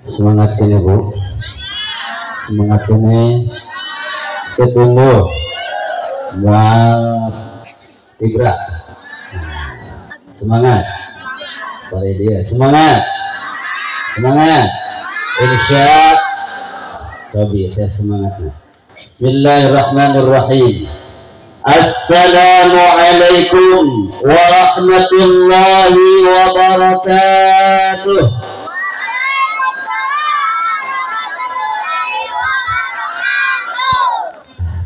Semangat kene Bu. Semangat kene. Ketunggu. Wah, tibra. Semangat. Boleh dia. Semangat. Semangat. Insya. Cobi teh semangatnya. Bismillahirrahmanirrahim. Assalamualaikum warahmatullahi wabarakatuh.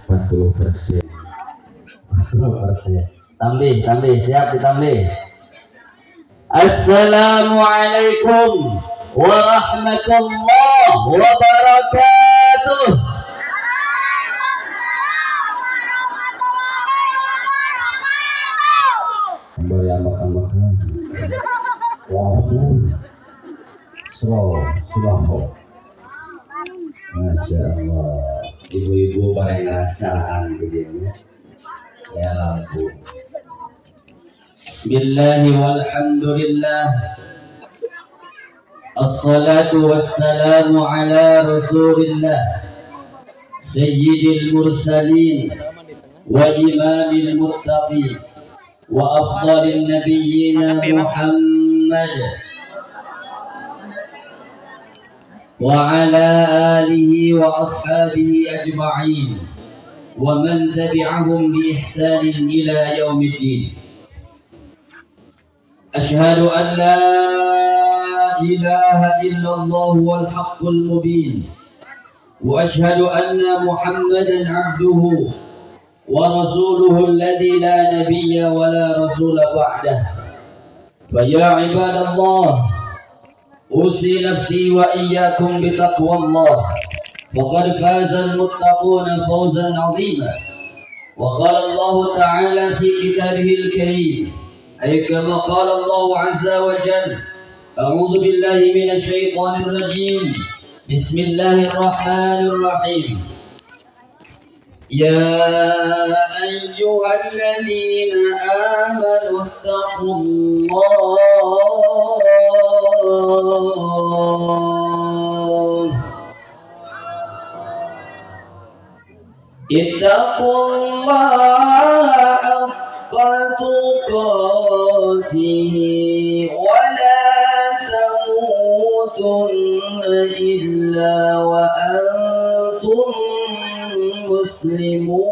40%. 40%. Tambih, tambih, siap ditambih. Assalamualaikum warahmatullahi wabarakatuh. Kembali ambak-ambakan. Wow, slow, slow. Masya Allah, ibu-ibu pada ngerasaan begini. Ya lampu. Bismillahirrahmanirrahim. Walhamdulillah. Assalatu wassalamu ala Rasulillah Sayyidil Mursalin wa Imamil Muttaqin wa afdalin nabiyyina Muhammad wa ala alihi wa ashabihi ajma'in wa man tabi'ahum bi ihsanin ila yaumiddin. Ashhadu an la ilaha illallah wal haqqul mubin wa ashhadu anna Muhammadan abduhu wa rasuluhu alladhi la nabiyya wa la rasula ba'dah. Fa ya ibadallah, usi nafsi wa iyyakum bitaqwallah, faqad faza al-muttaquna fawzan 'azima. Wa qala Allah ta'ala fi kitabihi al-karim, ay kama qala Allah 'azza wa jalla, a'udzu billahi minasy syaithanir rajim. Bismillahirrahmanirrahim. Ya ayyuhalladzina amanu ittaqullah ittaqullaha haqqa tuqatih wa la tamutunna illa wa antum muslimun.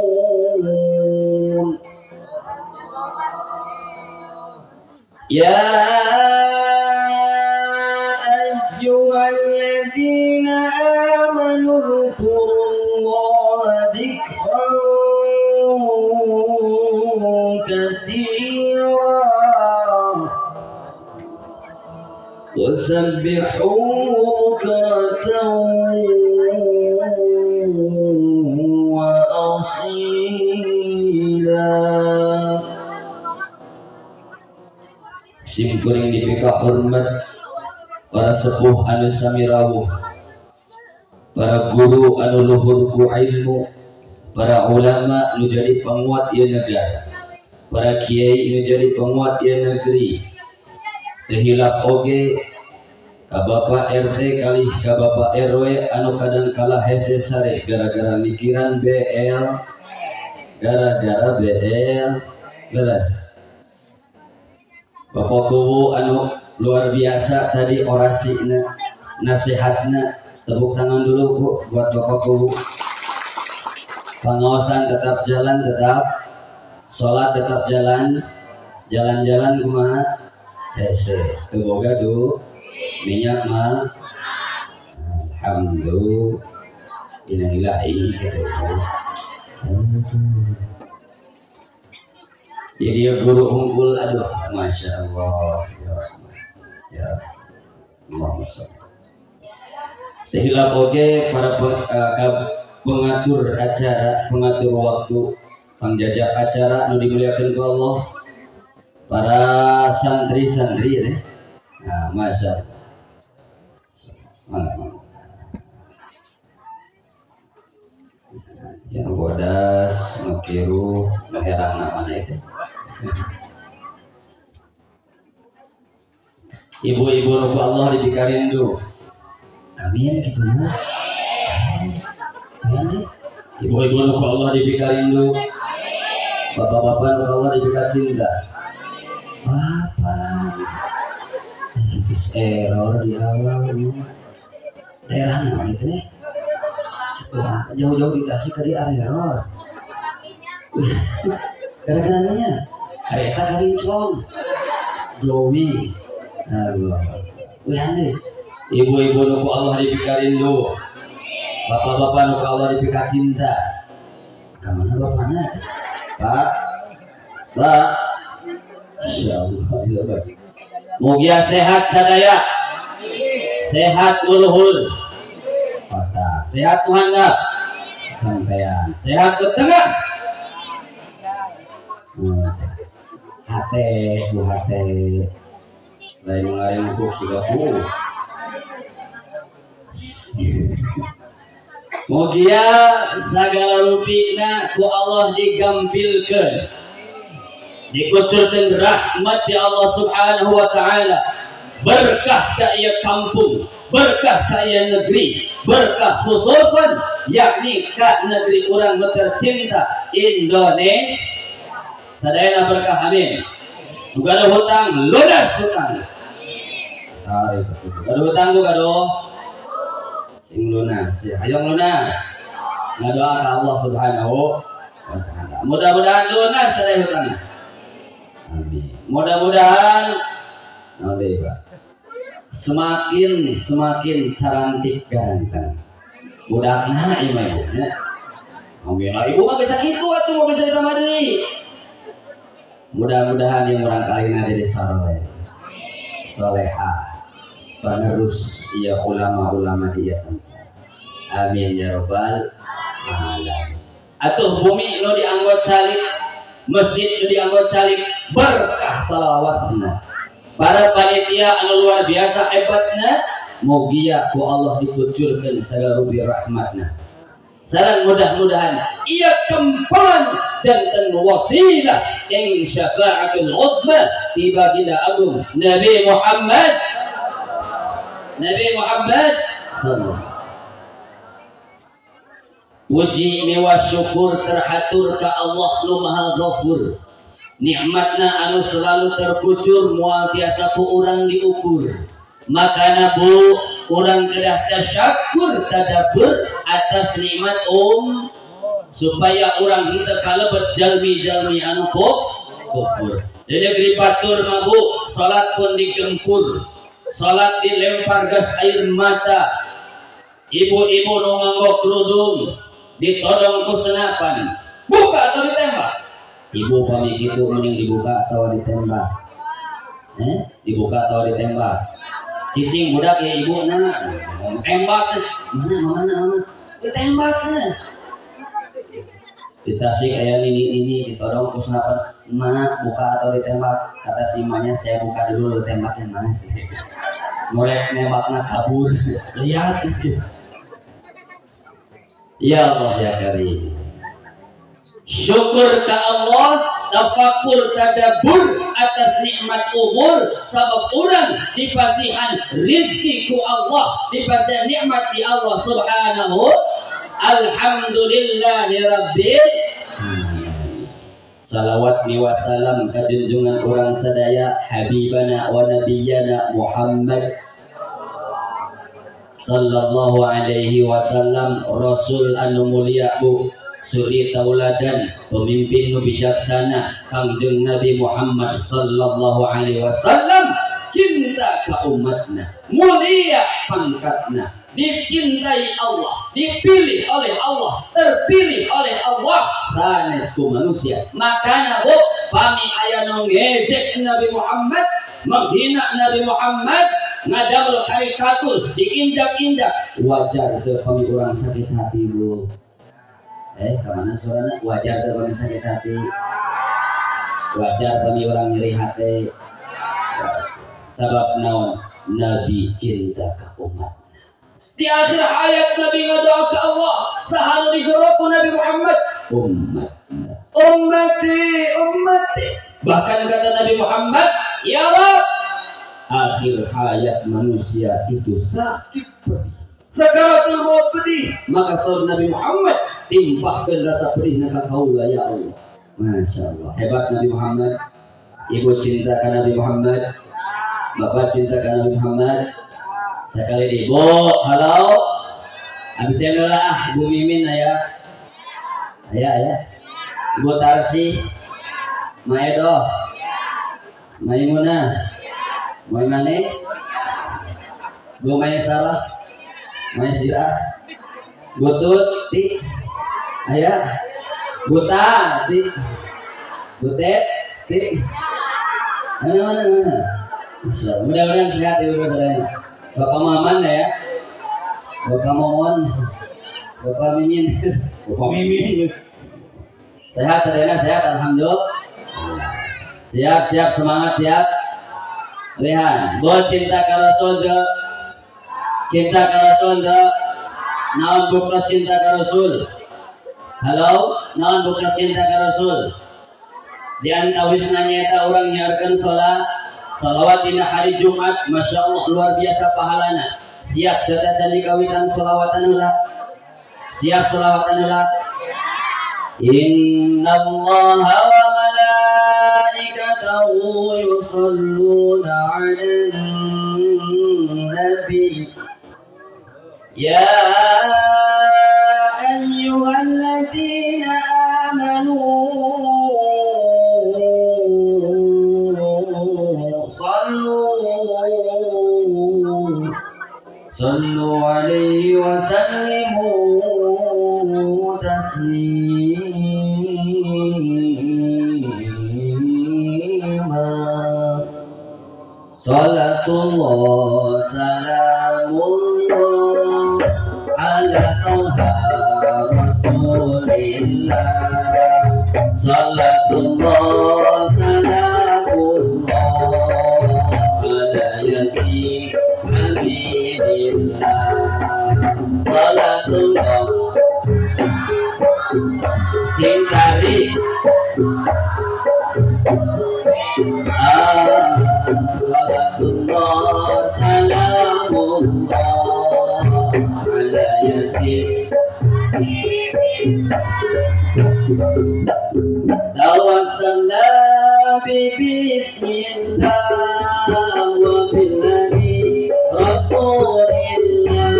Ya ayyuhalladzina amanu dzkurullaha dzikran katsiran wasabbihuhu bukratan wa asila. Sim kuring dipika hormat para sepuh anu sami rawuh, para guru anu luhur ku ilmu, para ulama nu jadi penguat ieu negara, para kiai nu jadi penguat ieu negeri. Teu hilap oge ka Bapak RT kalih ka Bapak RW anu kadang kala hese sare gara-gara mikiran BL, gara-gara BL beres. Bapak Kuwu anu luar biasa tadi orasina, nasihatna. Tepuk tangan dulu Bu buat Bapak Kuwu. Pengawasan tetap jalan, tetap sholat tetap jalan, jalan-jalan kumaha hese teu boga du minyak mah alhamdulillah innalillahi gitu. Jadi dia guru unggul, aduh masya Allah ya Rahman ya Allahumma sholli. Tehilap oge para pengatur acara, pengatur waktu, pengjajak acara nu dimuliakan ku Allah, para santri-santri ya. Nah, masya Allah. Yang bodas, nu kiru, nu herang mana itu. Ibu-ibu nu ku Allah dipikarindu. Amin kitu mah. Ibu-ibu nu ku Allah dipikarindu. Bapak-bapak nu ku Allah dipikacinta. Bapak error di awal ini. Daerah mana teh? Jauh-jauh dikasih ke dia error. Gara-garanya eta karincong. Jowi. Aduh. Wih, ibu-ibu nu ku Allah dipikarindu. Bapak-bapak nu ku Allah dipikacinta. Ka mana bapakna? Pak. Pak. Insyaallah. Mugia sehat sadaya. Sehat luhur. Otak. Sehat muhandap. Sampean. Sehat ke tengah. Hate, bu hate. Lain ngaring siga bu. Mugia sagala rupina ku Allah digampilkeun. Dikucurkan rahmat di Allah Subhanahu wa ta'ala. Berkah ka ieu kampung, berkah ka ieu negeri, berkah khususan yakni ka negeri urang nu tercinta Indonesia. Sadayana berkah, amin. Nu gaduh hutang lunas hutang. Gaduh hutang bu gaduh sing lunas, hayang lunas. Ngadoa ka Allah Subhanahu wa ta'ala. Mudah-mudahan lunas sadaya hutang. Amin. Mudah-mudahan semakin semakin cantik ganteng. Budakna ieu mah ibu nya. Amin. Ibu mah bisa kitu atuh mau bisa ditambah deui. Mudah-mudahan yang murangkalina jadi saleh. Soleha. Penerus ya ulama-ulama dia. Amin ya robbal alamin. Atuh bumi nu dianggo calik, masjid nu dianggo calik, berkah salawasna. Para panitia anu luar biasa hebatna, mugia ku Allah dikucurkeun sagala rupi rahmatna. Sareng mudah-mudahan ia kempan janten wasilah ing syafaatul uzma ti baginda agung Nabi Muhammad. Nabi Muhammad sallallahu. Puji miwa syukur terhatur ka Allah nu Maha Ghafur. Nikmatna anu selalu terkucur moal tiasa ku urang diukur. Makana bu urang kedah tasyakur tadabbur atas nikmat supaya urang henteu kalebet jalmi-jalmi anu kufur. Di negeri batur mah bu salat pun digempur, salat dilempar gas air mata. Ibu-ibu nu nganggo kerudung ditodong ku senapan, buka atau ditembak? Ibu pami kitu mending dibuka atau ditembak? Dibuka atau ditembak? Cicing budak ya ibu na tembak mana mana mana ditembak cenah. Di Tasik aya nini ditodong ku senapan, mana buka atau ditembak? Kata si emaknya saya buka dulu, tembaknya mana sih? Mulai nembakna kabur. Lihat. Ya Allah ya Karim. Syukur ke Allah, tafakur tadabbur atas nikmat umur, sabab urang dipasihan rizki ku Allah, dipasihan nikmat di Allah Subhanahu. Alhamdulillahi rabbil alamin. Salawat wa salam ka junjungan urang sadaya habibana wa nabiyana Muhammad sallallahu alaihi wasallam, rasul anu mulia bu, suri tauladan, pemimpin nu bijaksana, Kangjeng Nabi Muhammad sallallahu alaihi wasallam, cinta ka umatna, mulia pangkatna, dicintai Allah, dipilih oleh Allah, terpilih oleh Allah sanes ku manusia. Makana bu, pami aya nu ngejek Nabi Muhammad, menghina Nabi Muhammad, ngadamel karikatur, diinjak-injak, wajar teu pami urang sakit hati bu. Kemana suaranya? Wajar teu pami sakit hati, wajar pami urang nyeri hati. Sabab naon? Nabi cinta ka umat. Di akhir hayat Nabi ngadoa ke Allah, saha nu digero ku Nabi Muhammad? Umat, ummati, ummati. Bahkan kata Nabi Muhammad, ya Rabb, Akhir hayat manusia itu sakit pedih. Sakaratul maut pedih. Maka saur Nabi Muhammad timpahkeun rasa pedihna ka kaula ya Allah. Masya Allah, hebat Nabi Muhammad. Ibu cinta ka Nabi Muhammad, bapak cinta ka Nabi Muhammad. Sekali ibu, halo. Abis lah, Ibu Mimin aya. Aya ya. Ibu Tarsi, Maedo, Maimunah, Maimane, Bu Maisarah, Maisirah, Bu Tuti, aya. Bu Tati, Bu Teti, mana mana mana. Mudah-mudahan sehat ibu saudara. Bapak Maman ya, Bapak Momon, Bapak Mimin, Bapak Mimin. Sehat saudara, sehat alhamdulillah. Siap siap semangat siap. Rehan, buat cinta ka Rasul, cinta ka Rasul, naon bukti cinta ka Rasul. Halo, naon buka cinta ka Rasul. Di antawisna nyaeta urang nyiarkeun salat salawat dina hari Jumat, Masya Allah luar biasa pahalana. Siap caca candi kawitan salawatan heula. Siap salawatan heula. Innallaha wa malaikatahu yusholluna 'alan nabi. Ya ayyuhalladzina amanu sallu alaihi wa sallimu taslima. Salatullah salamullah ala Toha Rasulillah. Salatullah salamullah ala Yasin Habibillah. Salatullah cintari salatullah salamullah ala Yasin. Tawassalna bi bismillah wa bil nabi rasulillah.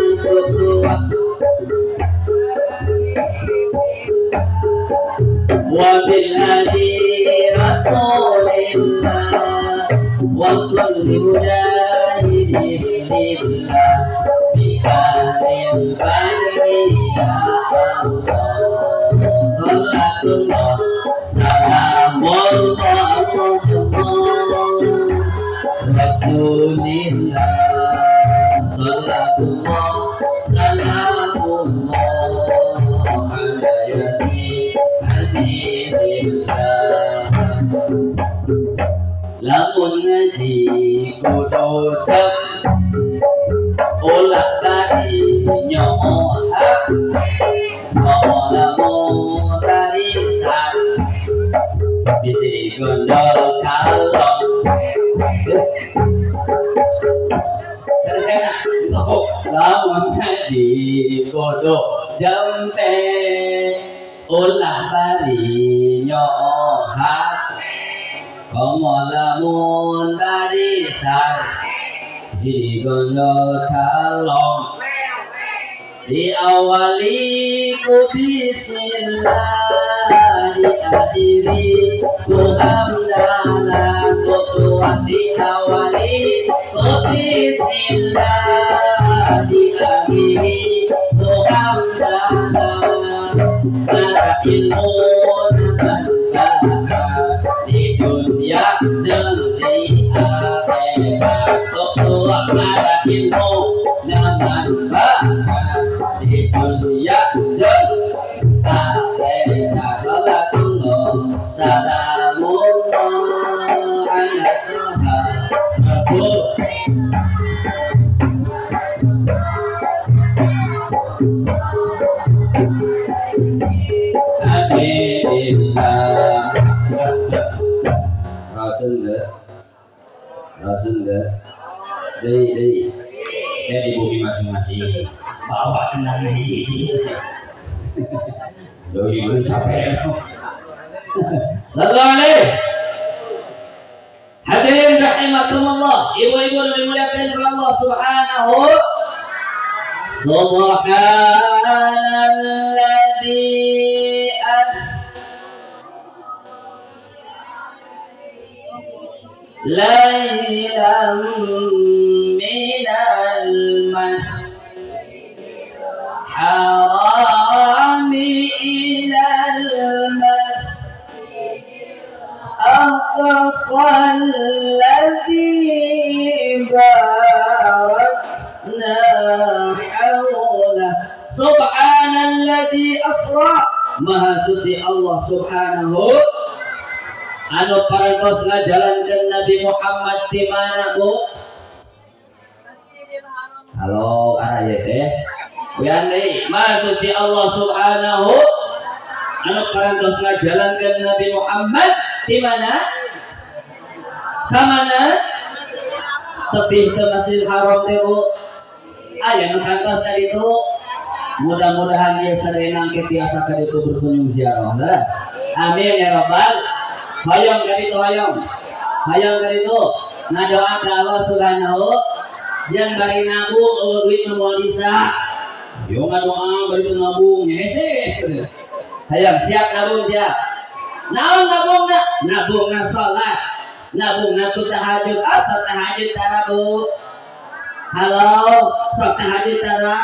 Wa bil hadi rasulillah wa kulli mujahidin lillah bi hadil badri ya Allah. Salatullah salamullah Rasulillah. Salatullah salamullah ala Yasin Habibillah. Lamun ngaji kudu jam ulah tadi nyohak lamun tarisan bisi gondol kalong. Lamun ngaji kudu jampe ulah bari nyohak komo lamun tarisan bisi gondol kalong. Diawali ku bismillah, diakhiri ku hamdalah. Tuhan diawali ku bismillah, diakhiri ku hamdalah. Maka ilmu manfaat di dunia jeung di akhirat. Tuhan maka ilmu manfaat di dunia jeung akhirat. Salatullah salamullah ala Toha Rasul. Habibillah. Rasul. Rasul. Deui deui. Ya di bumi masing-masing. Bawa kendang hiji-hiji. Doi doi capek. Sallallahu alaihi. Hadirin rahimakumullah, ibu-ibu yang dimuliakan Allah Subhanahu. Subhanalladzi lailan minal masjidil harami ilal masjidil aqsa alladzi barakna hawla. Subhanalladzi asra, maha suci Allah subhanahu anu parantos ngajalankeun Nabi Muhammad di mana Bu? Halo arah ieu teh. Wian deui, maha suci Allah subhanahu anu parantos ngajalankeun Nabi Muhammad di mana? Ka mana? Tebih ke Masjidil Haram teh Bu. Aya nu kantos ka ditu. Mudah-mudahan ieu sadayana engke tiasa ka ditu berkunjung ziarah. Amin ya rabbal. Hayang ka ditu hayang. Hayang ka ditu. Ngadoa ka Allah Subhanahu jeung bari nabung eueuh duit nu moal bisa. Yo ngadoa bari teu nabung hese. Hayang siap nabung siap. Naon nabungna? Nabungna salat. Nabungna ku tahajud. Ah sok tahajud tara Bu. Halo, sok tahajud tara.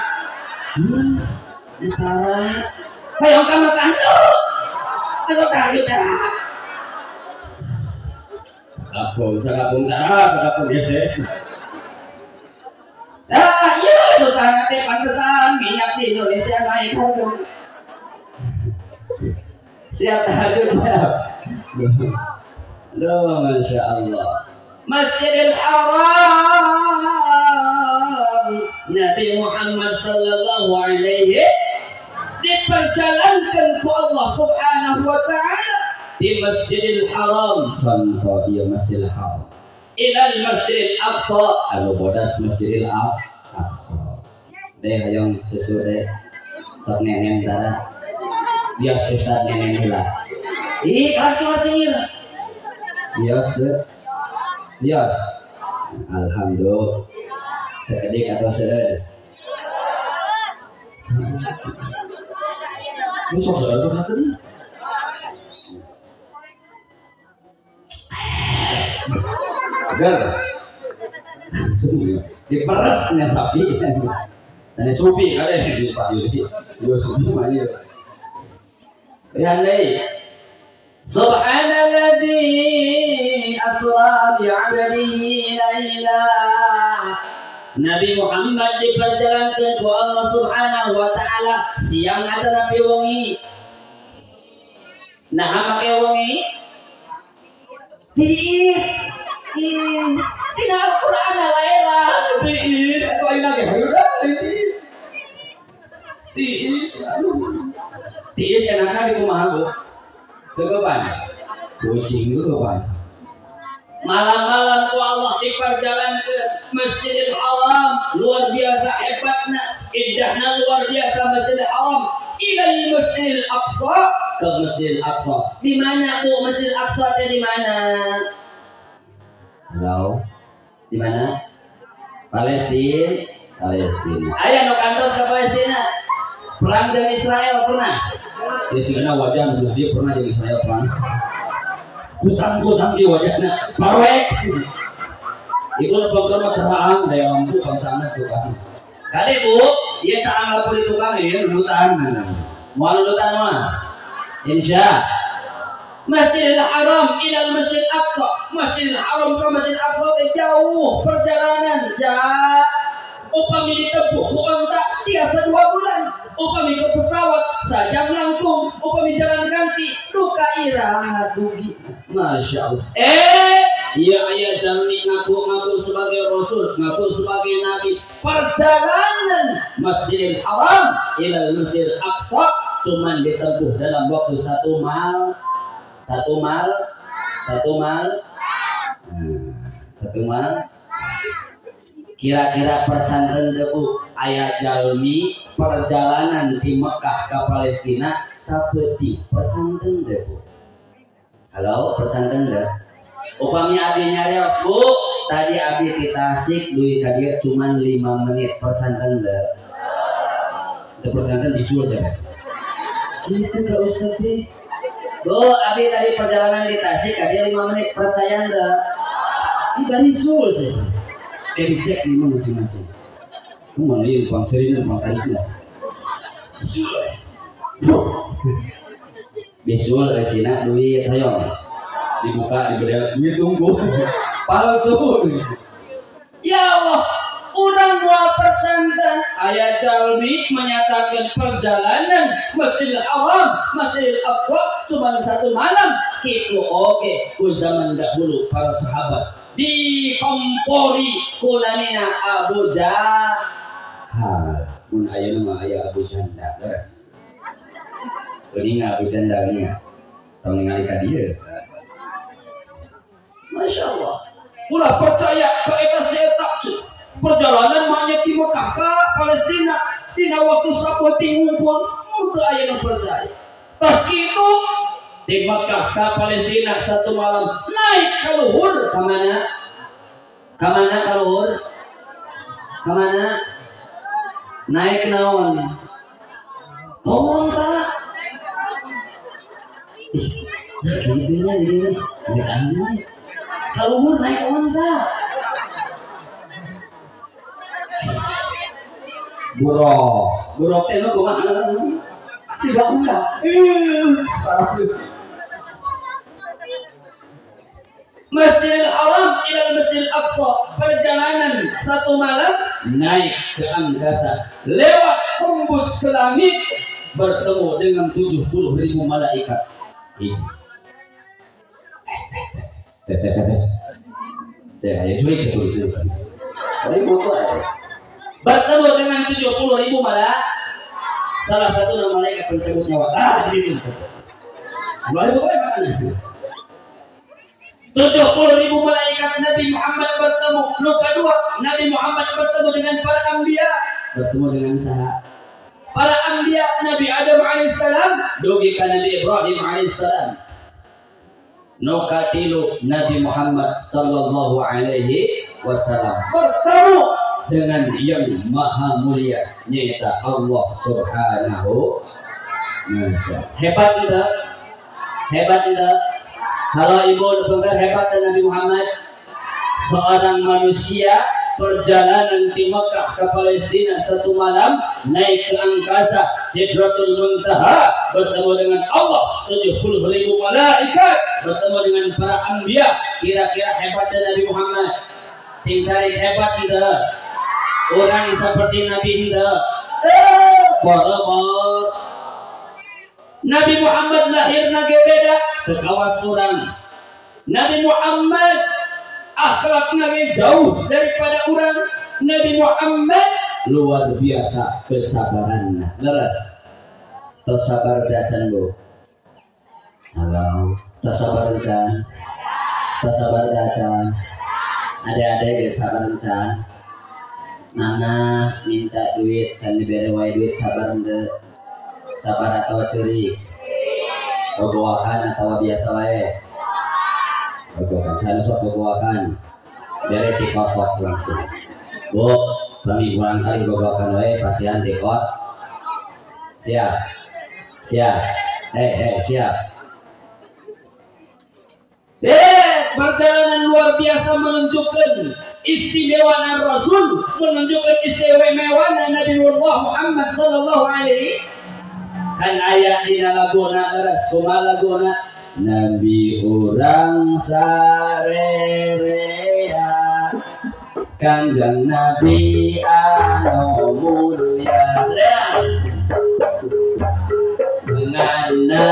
Tara. Hayang ka makan tuh. Sok tahajud tara. Abong, sagabung tara, sagabung hese. Ah, iya, susah nanti pantesan minyak di Indonesia naik. Siap tahajud siap. Loh, Masya Allah. Masjidil Haram Nabi Muhammad sallallahu alaihi diperjalankan ku Allah Subhanahu wa ta'ala di Masjidil Haram. Contoh iya Masjidil Haram. Ilal Masjidil Aqsa, anu bodas Masjidil Aqsa. Deh hayang susu deh. Sok nenen tara. Bias ustad nenen heula. Ih, kartu cingir. Bias deh. Bias. Alhamdulillah. Sekedik atau seueur? Lu sok seueur atau sakedik? Ger. Langsung diperesnya sapi. Sane supi kade di Pak Yuri. Yo supi mah ieu. Ya deui. Subhanalladzi asra bi 'abdihi laila. Nabi Muhammad diperjalankan ku Allah Subhanahu wa taala siang atanapi wengi. Nah, make wengi tiis. Dina Al-Qur'an laela tiis atuh ayeuna ge hareudang tiis. Tiis. Tiis enakna di kumaha Bu? Teu kucing teu. Malam-malam ku Allah diperjalankan Masjidil Haram, luar biasa hebatna, indahna luar biasa Masjidil Haram. Ilal Masjidil Aqsa, ke Masjidil Aqsa. Di mana Bu Masjidil Aqsa teh di mana? Halo. Di mana? Palestina. Palestina. Aya nu kantos ka Palestina. Perang dengan Israel pernah? Ya sigana wajah dia pernah jeung Israel perang. Kusam-kusam di wajahna parwek. Ibu lepongkeun mah ceraang daya lampu bangsana tukang. Kade Bu, ieu caang lapur di tukang ieu nundutan. Moal nundutan mah. Insya Masjidil Haram ilal Masjidil Aqsa. Masjidil Haram ke Masjidil Aqsa teh jauh perjalanan. Ja upami ditempuh ku onta tiasa 2 bulan. Upami ke pesawat sajam langkung, upami jalan kaki duka iraha dugi. Masya Allah. Iya ayah jalmi ngaku-ngaku sebagai rasul, ngaku sebagai nabi. Perjalanan Masjidil Haram ilal Masjidil Aqsa cuman ditempuh dalam waktu 1 mal. 1 mal, 1 mal, 1 mal. Kira-kira percanten teu Bu aya jalmi perjalanan di Mekah ka Palestina sapeuting percanten teu Bu? Halo, percanten teu? Upami abdi nyarios Bu, tadi abdi di Tasik duit ka dieu cuman 5 menit percanten teu? Teu percanten bisul cenah. Kitu ka ustaz teh. Bu, abdi tadi perjalanan di Tasik ka dieu 5 menit percaya teu? Ih barisul cenah. Kayak dicek nih masing-masing. Kumaha ieu pangseurina pangkaripna. Bisul eusina duit hoyong. Dibuka diberi duit tunggu. Palsu. Ya Allah, urang moal percanten aya jalmi menyatakan perjalanan Masjidil Haram, Masjidil Aqsa cuma satu malam. Kitu oge ku zaman dahulu para sahabat dikompori ku namina Abu Jahal. Mun ayeuna mah aya Abu Jandal leres. Geuning Abu Jandal nya. Tong ningali ka dieu. Masya Allah. Ulah percaya ke eta si eta. Perjalanan mah nya ti Mekah ka Palestina dina waktu sapeuting ngumpul teu aya nu percaya. Tas kitu di Mekah ka Palestina satu malam naik ka luhur ka mana? Ka mana ka luhur? Ka mana? Naik naon? Onta. Ih, kitu nya jadi mah. Ka luhur naik onta. Buruk, buruk teh nu kumaha? Siga unta. Masjidil Haram ila Masjidil Aqsa, perjalanan satu malam naik ke angkasa, lewat tembus ke langit, bertemu dengan 70.000 malaikat. Saya curik satu itu. Bertemu dengan 70.000 malaikat. Salah satu nama malaikat pencabut nyawa. Ah, ini. 70.000 malaikat Nabi Muhammad bertemu. Luka dua, Nabi Muhammad bertemu dengan para anbiya. Bertemu dengan saha? Para anbiya, Nabi Adam alaihissalam, dugi ka Nabi Ibrahim alaihissalam. Nu katilu Nabi Muhammad sallallahu alaihi wasallam bertemu dengan yang maha mulia nyaeta Allah subhanahu wa ta'ala. Hebat enggak? Hebat enggak? Kalau ibu dengar hebat Nabi Muhammad, seorang manusia perjalanan di Mekah ke Palestina satu malam naik ke angkasa Sidratul Muntaha, bertemu dengan Allah, 70.000 malaikat, bertemu dengan para anbiya. Kira-kira hebatnya Nabi Muhammad. Cingkarik hebat enggak? Orang seperti Nabi enggak? Borobor. Nabi Muhammad lahir nage beda ke kawas urang. Nabi Muhammad akhlaknya jauh daripada orang. Nabi Muhammad luar biasa kesabarannya. Leres. Tos sabar dacan Bu. Halo, tos sabar can. Tos sabar dacan. Ada-ada ge sabar can. Nana minta duit can dibere wae duit sabar henteu. Sabar atau curi? Boboakan atau biasa wae? Boboakan, saya sok boboakan. Dari tikot langsung. Bu, kami kurang kali boboakan wae pasihan tikot. Siap. Siap. Siap. Perjalanan luar biasa menunjukkan istimewaan Rasul, menunjukkan istimewaan Nabi Muhammad sallallahu alaihi. Kan aya dina laguna leres kumaha laguna Nabi urang sarerea Kanjeng Nabi anu mulia nganana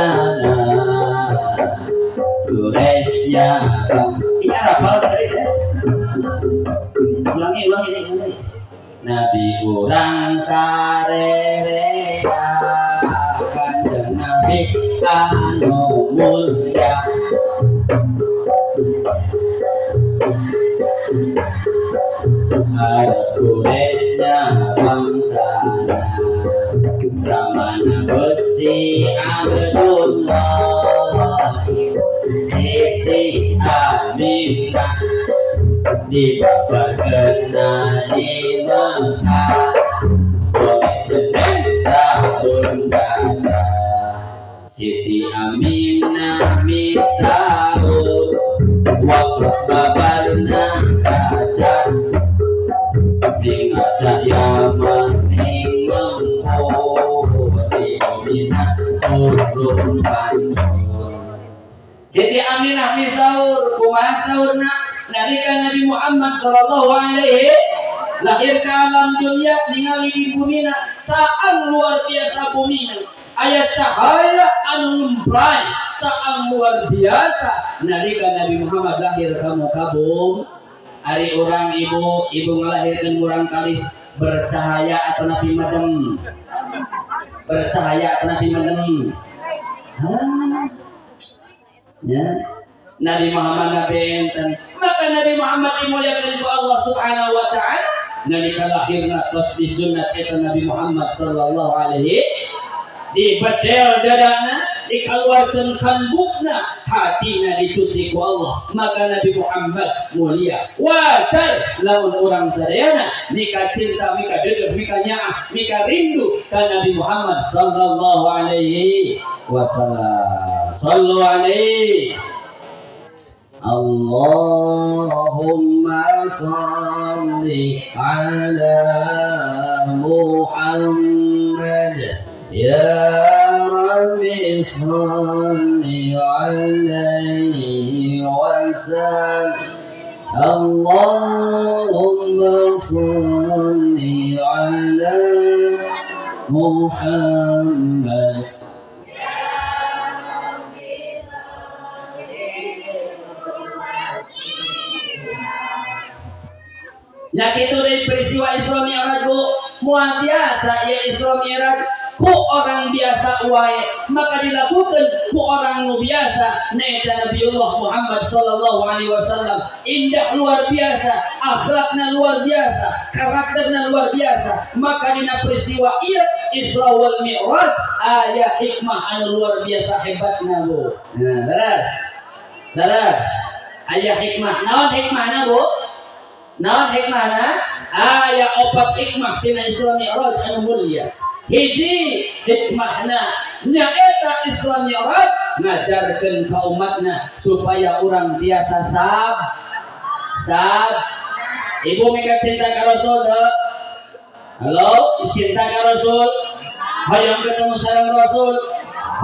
Quraisy iya rapal tadi ulangi ulangi Nabi urang sarerea Kanjeng Nabi anu mulia Arab Quraisy bangsana Ramana Gusti Abdullah Siti Aminah dibabarkeun di Mekah poe Senin tahun data Siti Aminah misaur waktu sabarna kaca dingaca yaman ing mampu Aminah urun banjur. Siti Aminah misaur kumaha saurna nalika Nabi Muhammad sallallahu alaihi lahir ke alam dunia ningali di bumina caang luar biasa bumina aya cahaya anu ngempray caang luar biasa nalika Nabi Muhammad lahir ka muka bumi. Ari urang ibu ibu ngalahirkeun urang kalih bercahaya atau nabi madem bercahaya atau nabi madem. Ya Nabi Muhammad nabi enten maka Nabi Muhammad dimuliakan ku Allah Subhanahu wa taala nalika lahirna tos disunat eta Nabi Muhammad sallallahu alaihi dibedel dadana dikeluarkan kambukna hatina dicuci ku Allah maka Nabi Muhammad mulia. Wajar lamun urang sadayana mika cinta mika dedeh mika nyaah mika rindu ka Nabi Muhammad sallallahu alaihi wasallam. Sallu alaihi. Allahumma salli ala Muhammad ya Rabbi salli alaihi wa sallim. Allahumma salli ala Muhammad. Nya kitu deui peristiwa Isra Mi'raj bu moal biasa ieu Isra Mi'raj ku orang biasa wae maka dilakukan ku orang nu biasa nyaeta Nabiullah Muhammad sallallahu alaihi wasallam. Indah luar biasa, akhlakna luar biasa, karakterna luar biasa. Maka dina peristiwa ieu Isra wal Mi'raj aya hikmah anu luar biasa hebatna bu. Nah, leres. Leres. Aya hikmah. Naon hikmahna bu? Naon hikmahna? Aya opat hikmah tina Isra Mi'raj anu mulia. Hiji hikmahna nyaeta Isra Mi'raj ngajarkeun ka umatna supaya urang biasa sab sab. Ibu mika cinta ka Rasul teu? Halo, cinta ka Rasul? Hoyong ketemu sareng Rasul?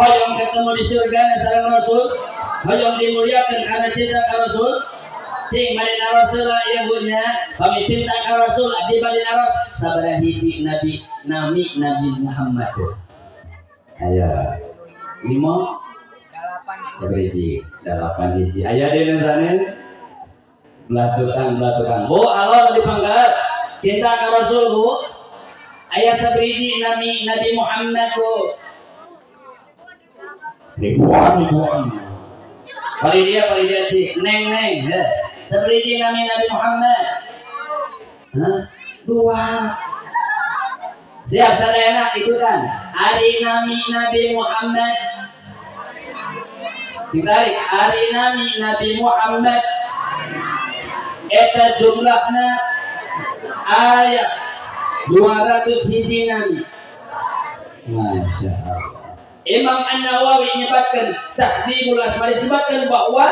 Hoyong ketemu di surga sareng Rasul? Hoyong dimuliakeun karena cinta ka Rasul? Cing madina Rasul ya bunya kami cinta ka Rasul abdi madina Rasul sabaraha hiji nabi nami Nabi Muhammad. Aya lima sabariji dalapan hiji aya deui sanes belah tukang bu halo di pangkat cinta ka Rasul bu aya sabariji nami Nabi Muhammad bu ribuan ribuan paling dia cik neng neng seperti nami Nabi Muhammad. Hah? Dua. Siap sadayana ikutan. Ari nami Nabi Muhammad. Citarik ari nami Nabi Muhammad. Eta jumlahna ayat 200 hiji nami. Masya Allah. Imam An-Nawawi menyebutkan Tahdhibul Asma disebutkan bahwa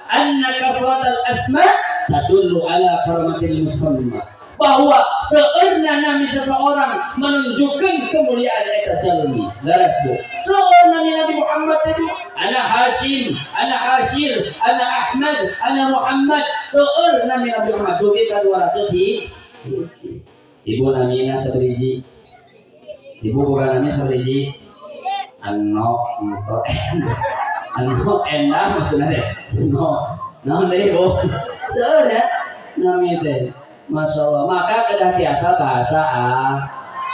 anna kasratal asma tadullu ala karamatil musamma, bahwa seueurna nami seseorang menunjukkan kemuliaan eta jalmi. Leres bu. Seueur nami Nabi Muhammad itu ana Hashim, ana Hashir, ana Ahmad, ana Muhammad. Seueur nami Nabi Muhammad dugi ka 200 hiji. Ibu namina sabariji. Ibu bukan namina sabariji. Ano ento ano endah maksudnya deh. No, naon deui bu. Seueur ya nami teh. Masya Allah. Maka kedah tiasa bahasa a.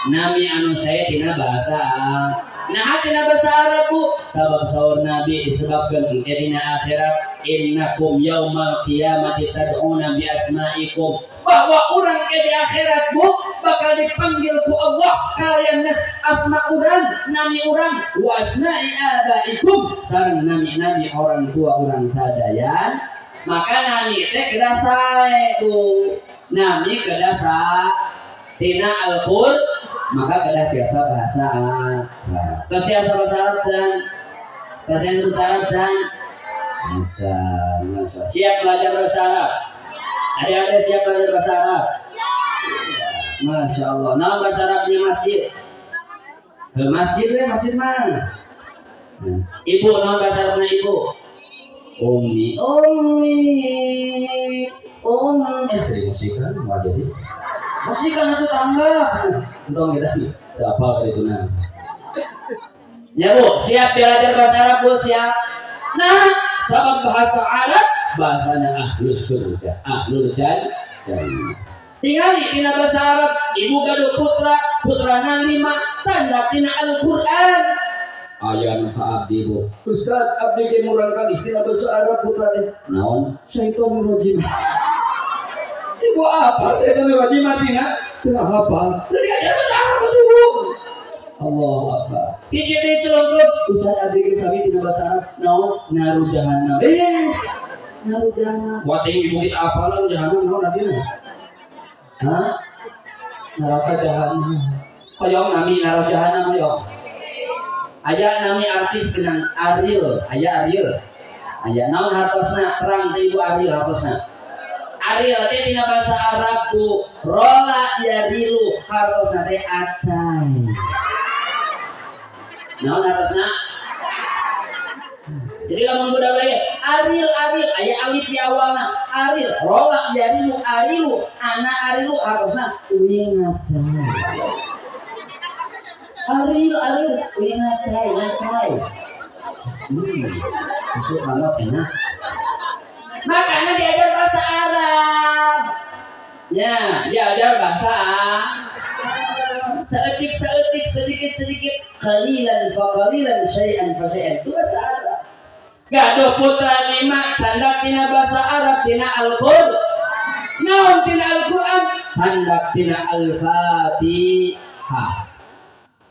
Nami anu saya tina bahasa a. Nah tina bahasa Arab bu, sabab saur Nabi disebabkan engke dina akhirat innakum yaumal qiyamati tad'una bi asma'ikum, bahwa urang ke di akhirat bu bakal dipanggil ku Allah kalian nas asma urang, nami urang, wa asma'i abaikum sareng nami-nami orang tua urang sadaya. Maka nami teh kedah sae bu, nami kedah sae tina Al-Qur'an, maka kedah biasa bahasa Arab. Terus biasa bahasa Arab dan bahasa Arab dan siap belajar bahasa Arab. Ada siap belajar bahasa Arab? Siap. Masya Allah. Nama bahasa Arabnya masjid. Ke masjid ya, masjid mana? Ibu, nama bahasa Arabnya ibu. Umi, umi, umi. Dari musikan, nggak jadi. Musikan itu tangga. Untung kita tidak apa kali itu nah. Ya bu, siap belajar bahasa Arab bu, siap. Nah, sama bahasa Arab bahasanya ahlus surga, ahlul jannah. Tingali tina bahasa Arab, ibu gaduh putra, putrana 5, canda tina Al-Qur'an. Aya nu ka abdi bu. Ustaz abdi ge murang kali tina bahasa Arab putra teh. Naon? Syaitonir rajim. Ibu apa syaitonir rajim artina? Teu hafal. Teu diajar bahasa Arab atuh bu. Allahu Akbar. Hiji deui celongkeun, Ustaz abdi ge sami tina bahasa Arab. Naon? Naru jahannam. Naru jahannam. Wah tinggi bukit apalan jahannam naon artina? Hah? Neraka jahannam. Hoyong nami naru jahannam hoyong. Aya nami artis kenang Ariel, aya Ariel. Aya naon hartosna terang teh ibu Ariel hartosna. Ariel teh dina bahasa Arab bu, rola yarilu hartosna teh acai. Naon hartosna? Jadi lamun budak bae Ariel Ariel aya alif di awalna. Ariel rola yarilu arilu ana arilu hartosna uing acai. Ariel Ariel uing acai acai. Masuk banget enak. Makanya diajar bahasa Arab. Ya, diajar bahasa Arab. Seetik-seetik, sedikit-sedikit, qalilan fa qalilan syai'an fa syai'an. Itu bahasa Arab. Gaduh putra 5 candak tina bahasa Arab tina Al-Qur'an. Naon tina Al-Qur'an? Candak tina Al-Fatihah.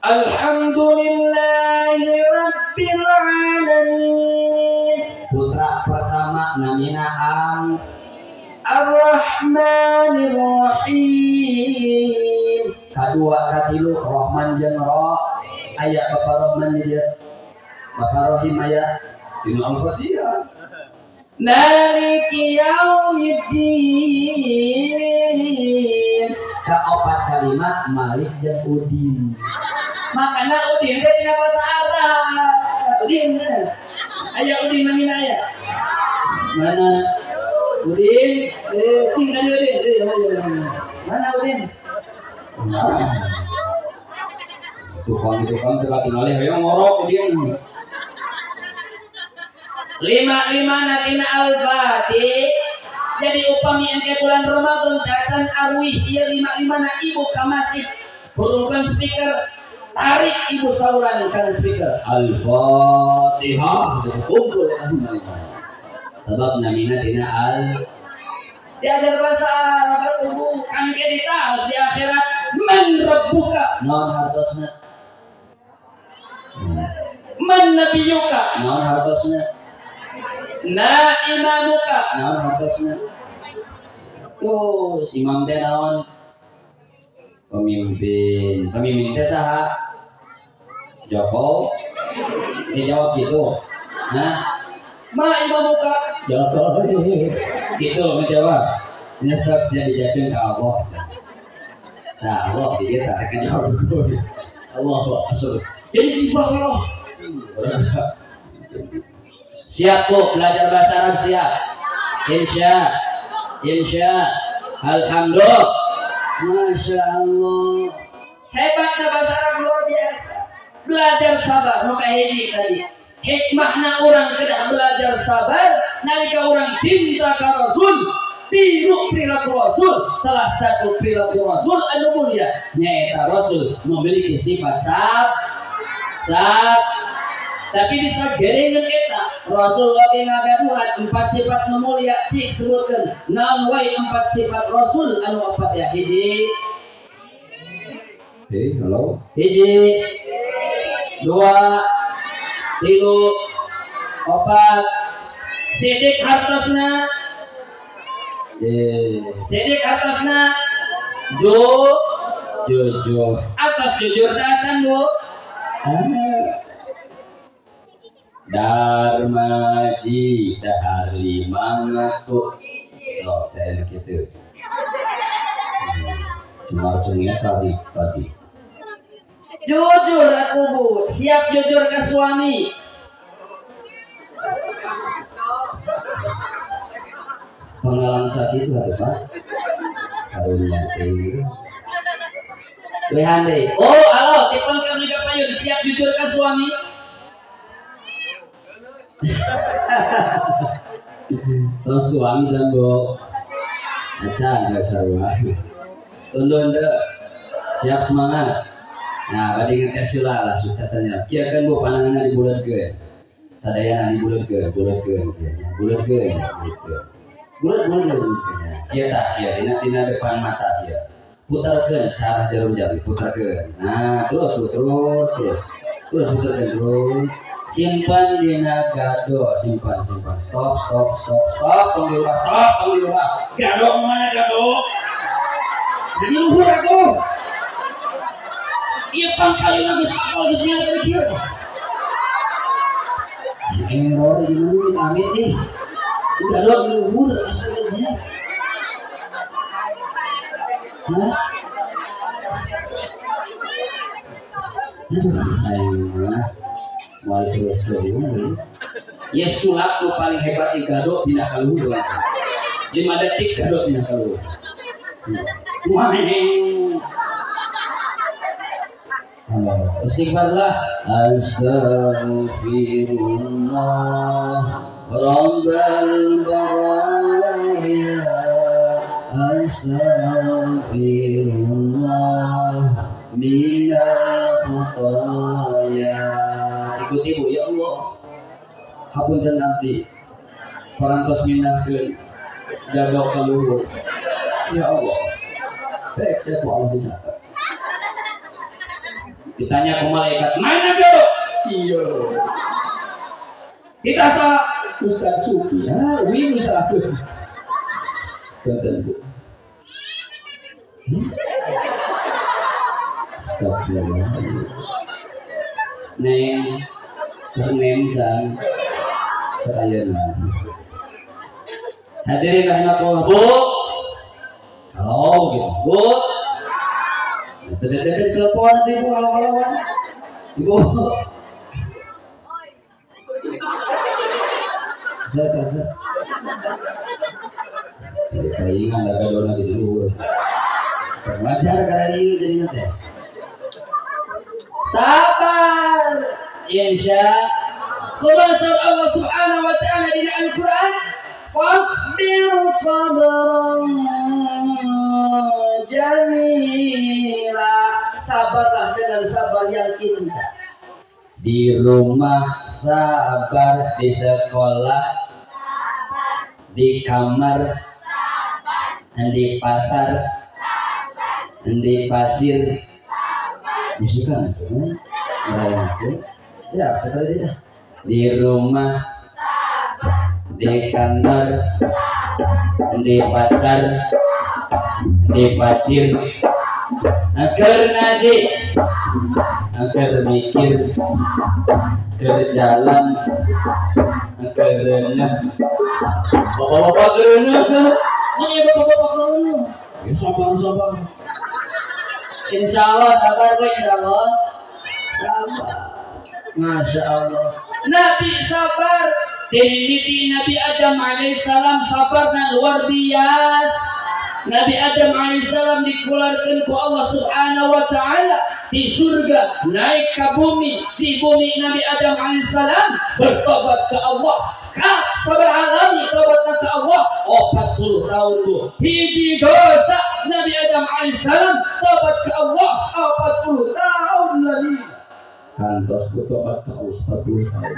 Alhamdulillahi rabbil alamin. Putra pertama namina Am Ar-Rahmanir Rahim. Kadua katilu Rahman jeung Ra. Aya Bapak Rahman di dieu. Bapak Rahim aya dina Al-Fatihah. Maliki yaumiddin. Kaopat kalimat Malik jeung Udin. Makana Udin teh dina bahasa Arab. Udin. Aya Udin namina aya. Mana? Udin, sing kali Udin. Mana Udin? Tukang-tukang teu katingali hoyong ngorok Udin. 5-5 natina Al-Fatih. Jadi upami engke bulan Ramadan tacan arwih ieu 5-5 na ibu ka masjid. Hurungkeun speaker, tarik ibu sauran kana speaker. Al-Fatihah kumpul eta 5-5. Sebab namina tina al diajar bahasa Arab ibu kan ke ditaos di akhirat man rabbuka naon hartosna, man nabiyuka naon hartosna, na imamuka naon hartosna. Tuh imam teh naon? Pemimpin. Pemimpin teh saha? Joko. Dijawab gitu. Nah, ma imamuka jawab gitu menjawab. Nyesek sia dijawabkeun ka Allah. Nah, Allah di dieu tah jawab. Allah asal. Jadi di bawah. Siap bu, belajar bahasa Arab siap. Insya, insya, alhamdulillah, masya Allah. Hebatnya bahasa Arab luar biasa. Belajar sabar, nu kahiji tadi. Hikmahna orang kedah belajar sabar, nalika orang cinta ka Rasul, tiru perilaku Rasul. Salah satu perilaku Rasul anu mulia nyaeta Rasul memiliki sifat Sab. Tapi disagerengan eta Rasul oge ngagaduhan 4 sifat nu mulia cik sebutkeun. Naon wae 4 sifat Rasul anu opat ya? Hiji. Halo. Hiji. 2 3 4. Sidik hartosna. Sidik hartosna. Jujur. Atas jujur teh acan Bu. Darmaji dahar 5 ngaku. Sok saya gitu. Cuma ujungnya tadi. Jujur aku Bu, siap jujur ke suami. Pengalaman sakit itu ada Pak. Karunia teh. Lehan deh. Oh, halo, tipon kami ka payun, siap jujur ke suami. Terus suami jangan Bu. Acan enggak sarua. Tundun teu. Siap semangat. Nah, bade ngetes heula lah susatanya. Kieu kan Bu pandanganna dibuletkeun. Sadayana dibuletkeun, buletkeun kieu nya. Buletkeun gitu. Bulet-bulet kieu tah kieu dina depan mata kieu. Putarkeun sarah jarum jari, putarkeun. Nah, terus terus terus. Terus putarkeun terus. Simpan dina gado, simpan simpan. Stop stop stop stop, tong diulah, stop, tong diulah. Gado mana gado? Jadi luhur atuh. Ieu pangpayuna geus apal geus nyala kieu. Error ieu amit nih. Gado luhur asalnya. Hah? Aduh, ayo mah. Mau terus lagi. Ya sulap nu paling hebat di gado pindah ka luhur. 5 detik gado pindah ka luhur. Wah. Istighfarlah. Astaghfirullah Rabbal baraya. Astaghfirullah minal khotoya. Ikuti Bu, ya Allah. Hapunten abdi. Parantos mindahkeun gado ka luhur. Ya Allah. Baik, saya ku Allah dicatat. Ditanya ke malaikat, mana gado? Iya. Kita sa Ustaz Sufi, ya, wih bisa aku. Punten Bu. Astagfirullah. Neng, terus neng jang, ayeuna. Hadirin rahimakumullah, Bu. Halo, gitu, Bu. Dedet telepon nanti Bu, halo-haloan. Ibu. Saya. Palingan ada dona di luhur. Wajar karena ini jadi nanti. Sabar, insya. Quran surah Allah Subhanahu wa Ta'ala di Al-Quran, fasbir sabran jamila. Sabarlah dengan sabar yang indah. Di rumah sabar, di sekolah, di kamar, di pasar, di pasir. Musikan itu, itu. Siap, sekali dia. Di rumah, di kantor, di pasar, di pasir. Agar ngaji, agar mikir, ke jalan, ke renah. Bapak-bapak ke renah. Mana ya bapak-bapak ke renah? Ya sabar, sabar. Insya Allah sabar, Bu, insya Allah. Sabar. Masya Allah. Nabi sabar. Dimimiti Nabi Adam alaihissalam sabarna luar biasa. Nabi Adam alaihissalam dikeluarkan ku Allah Subhanahu wa Ta'ala di surga, naik ke bumi. Di bumi Nabi Adam alaihissalam bertobat ke Allah. Ka sabar alami tobatna ke Allah 40 tahun Bu. Hiji dosa Nabi Adam alaihissalam tobat ke Allah 40 tahun lagi. Kantos bertobat ke Allah 40 tahun.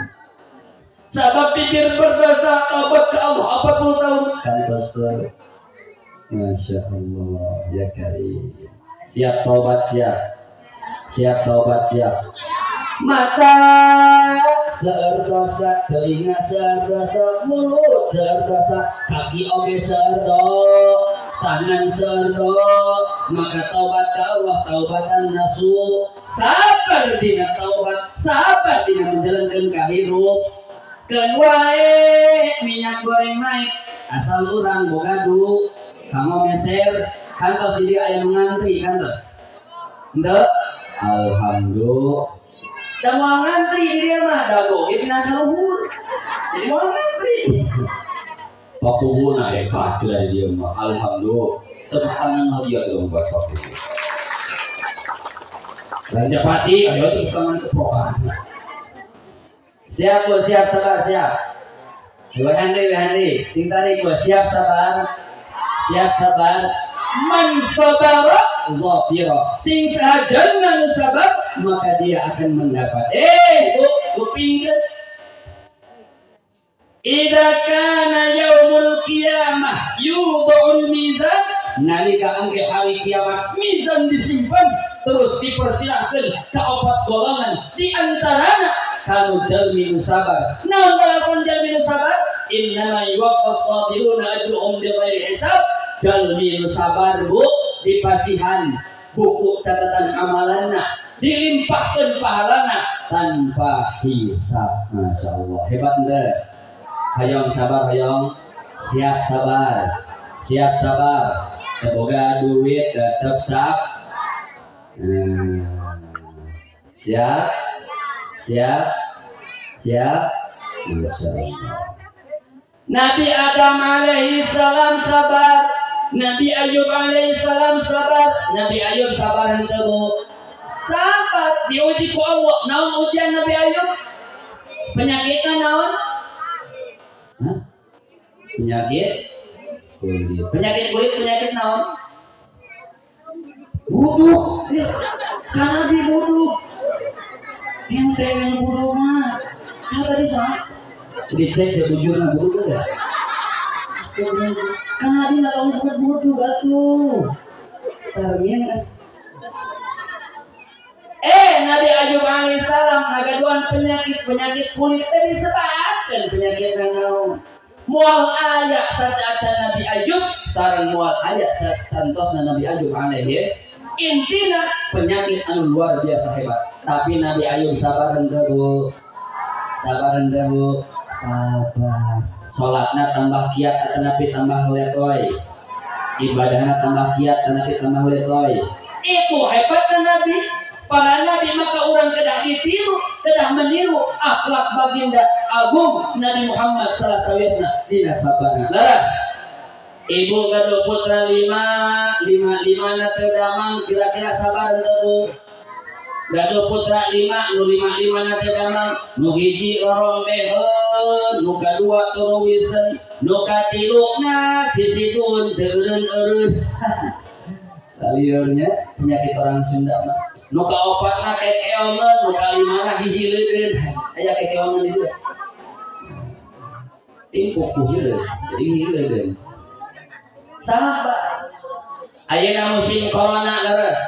Sabab bibir berdosa taubat ke Allah 40 tahun. Kantos Masya Allah ya karim. Siap taubat siap. Siap taubat siap. Mata seueur dosa, telinga seueur dosa, mulut seueur dosa, kaki oge seueur dosa, tangan seueur dosa. Maka taubat ke Allah taubatan nasuh. Sabar dina taubat, sabar dina menjalankan kahirup. Keun wae minyak goreng naik, asal urang boga du, kanggo meser, kantos di dieu aya nu ngantri kantos. Henteu? Alhamdulillah. Da moal ngantri di dieu mah, da boge pindah ka luhur. Jadi moal ngantri. Pakuhuna hebat lah di dieu mah. Alhamdulillah. Tepuk tangan lagi ya dong buat pakuhu. Ranjapati, ayo tepuk tangan keprokan. Siap bu, siap sabar siap. Wahandi wahandi, sing tarik bu, siap sabar, siap sabar. Man sabara ghafira. Sing sahaja nu sabar maka dia akan mendapat. Bu, kupingkeun. Idza kana yaumul qiyamah yudha'ul mizan, nalika angke hari kiamat mizan disimpan terus dipersilahkan ke opat golongan, di antarana kanu jalmi nu sabar. Naon balasan jalmi nu sabar? Innama yuwaffas sabiruna ajruhum bighairi hisab. Jalmi nu sabar bu dipasihan buku catatan amalanna, dilimpahkeun pahalana tanpa hisab. Masya Allah, hebat henteu? Hayong sabar hayong, siap sabar, siap sabar. Teu boga duit tetep sab. Siap, siap, siap. Masya Allah. Nabi Adam alaihi salam sabar, Nabi Ayub alaihi salam sabar. Nabi Ayub sabar henteu bu? Sabar, diuji ku Allah. Naon ujian Nabi Ayub? Penyakitna naon? Hah? Penyakit kulit. Penyakit kulit, penyakit naon? Buduk. Karena dibuduk. Ente yang buduk mah. Siapa tadi sama? Dicek sebujurna buduk enggak? Karena dia nggak tahu sebut buduk atuh. Tarmian. Nabi Ayub alaihissalam ngagaduhan penyakit kulit tadi disebabkan penyakit naon? Moal aya sacaca Nabi Ayub sareng moal aya santosna Nabi Ayub alaihis. Intina penyakit anu luar biasa hebat. Tapi Nabi Ayub sabar henteu bu? Sabar henteu bu? Sabar. Salatna tambah kiat atanapi tambah letoy. Ibadahna tambah kiat atanapi tambah letoy. Itu hebatna Nabi. Para nabi maka orang kedah ditiru, kedah meniru akhlak baginda agung Nabi Muhammad salah sawiosna dina sabarna. Leres. Ibu gaduh putra lima, lima limana teu damang, kira-kira sabar henteu bu? Gaduh putra lima, nu lima limana teu damang, nu hiji orombeheun, nu kadua turuwisen, nu katiluna sisidun teu eureun-eureun. Saliurnya penyakit orang Sunda mah. Nu kaopatna kekeomeun, nu kalimana hihileun. Aya kekeomeun itu. Timpuk ku hileun, jadi hihileun. Sabar. Ayeuna musim corona leres.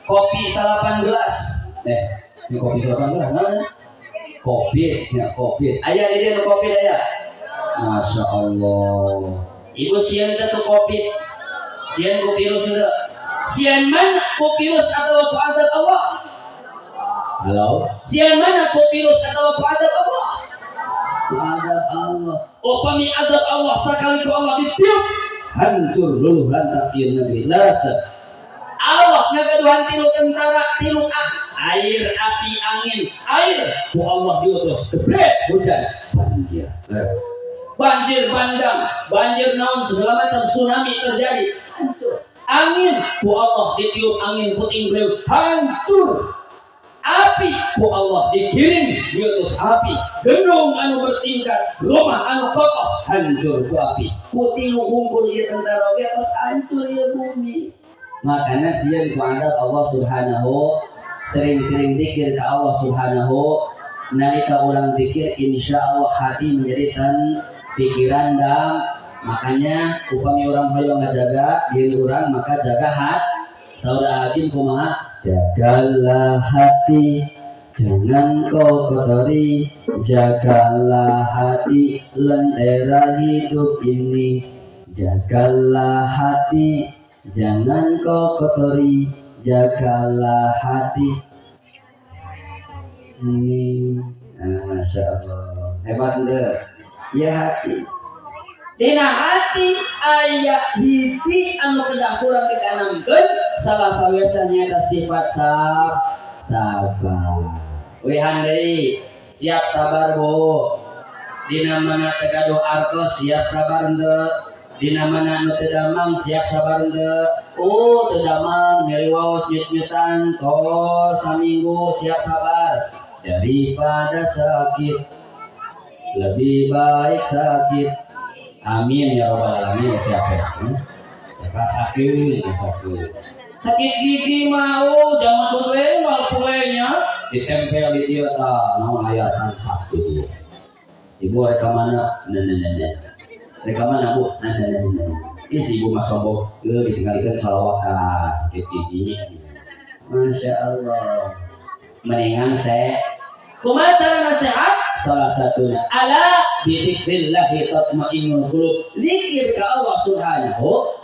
Kopi 8 gelas. Ini kopi 8 gelas naon? Kopi, ya kopi. Aya di dieu nu kopi aya. Masya Allah. Ibu sieun teh ku kopi. Sieun ku virus henteu? Sieun mana ku virus atau ku azab Allah? Halo? Sieun mana ku virus atau ku azab Allah? Ku azab Allah. Upami azab Allah sakali ku Allah ditiup, hancur luluh lantak ieu negeri. Leres teu? Allah ngagaduhan tilu tentara, tilu air, api, angin. Air ku Allah diutus gebrek hujan, banjir. Leres. Banjir bandang, banjir naon segala macam tsunami terjadi, hancur. Angin ku Allah ditiup angin puting beliung, hancur. Api ku Allah dikirim diutus api, gunung anu bertingkat, rumah anu kokoh, hancur ku api. Ku tilu hungkul ieu tentara oge tos hancur ieu bumi. Makanya sieun ku azab Allah Subhanahu. Sering-sering zikir ke Allah Subhanahu. Nalika orang zikir insya Allah hati menjadi tan pikiran dam. Makanya upami orang hoyong ngajaga diri orang maka jaga hati. Saudara hakim kumaha? Jagalah hati, jangan kau kotori. Jagalah hati lentera hidup ini. Jagalah hati, jangan kau kotori. Jagalah hati ini. Masya Allah, hebat deh. Ya hati. Dina hati aya hiji anu kedah kurang ditanamkeun salah sawiosna nyaeta sifat sabar. Wihan deui, siap sabar Bu. Dina mana teu gaduh artos siap sabar henteu. Dina mana anu teu damang siap sabar henteu. Oh teu damang nyeri waos nyut-nyutan tos saminggu siap sabar. Daripada sakit lebih baik sakit. Amin ya robbal alamin. Siap ya. Ya sakit, sakit. Sakit gigi mau jangan kuwe mal kuenya ditempel di dia ta naon aya sakit. Ibu reka mana? Nah. Reka mana Bu? Nah. Ih si ibu mah sombong, ditinggalikeun salawat ka sakit gigi. Masya Allah. Mendingan saya kumaha cara nasihat? Salah satunya ala bidzikrillahi tatmainnul qulub, zikir ke Allah Subhanahu.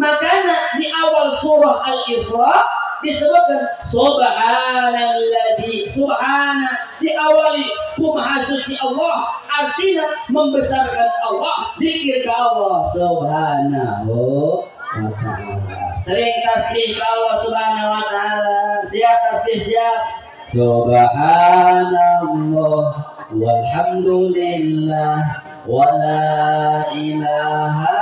Makanya di awal surah Al-Isra disebutkan subhanalladzi, subhana diawali kumaha suci Allah, artinya membesarkan Allah, zikir ke Allah Subhanahu wa ta'ala. Sering tasbih ke Allah Subhanahu wa ta'ala. Siap tasbih siap. Subhanallah walhamdulillah wala ilaha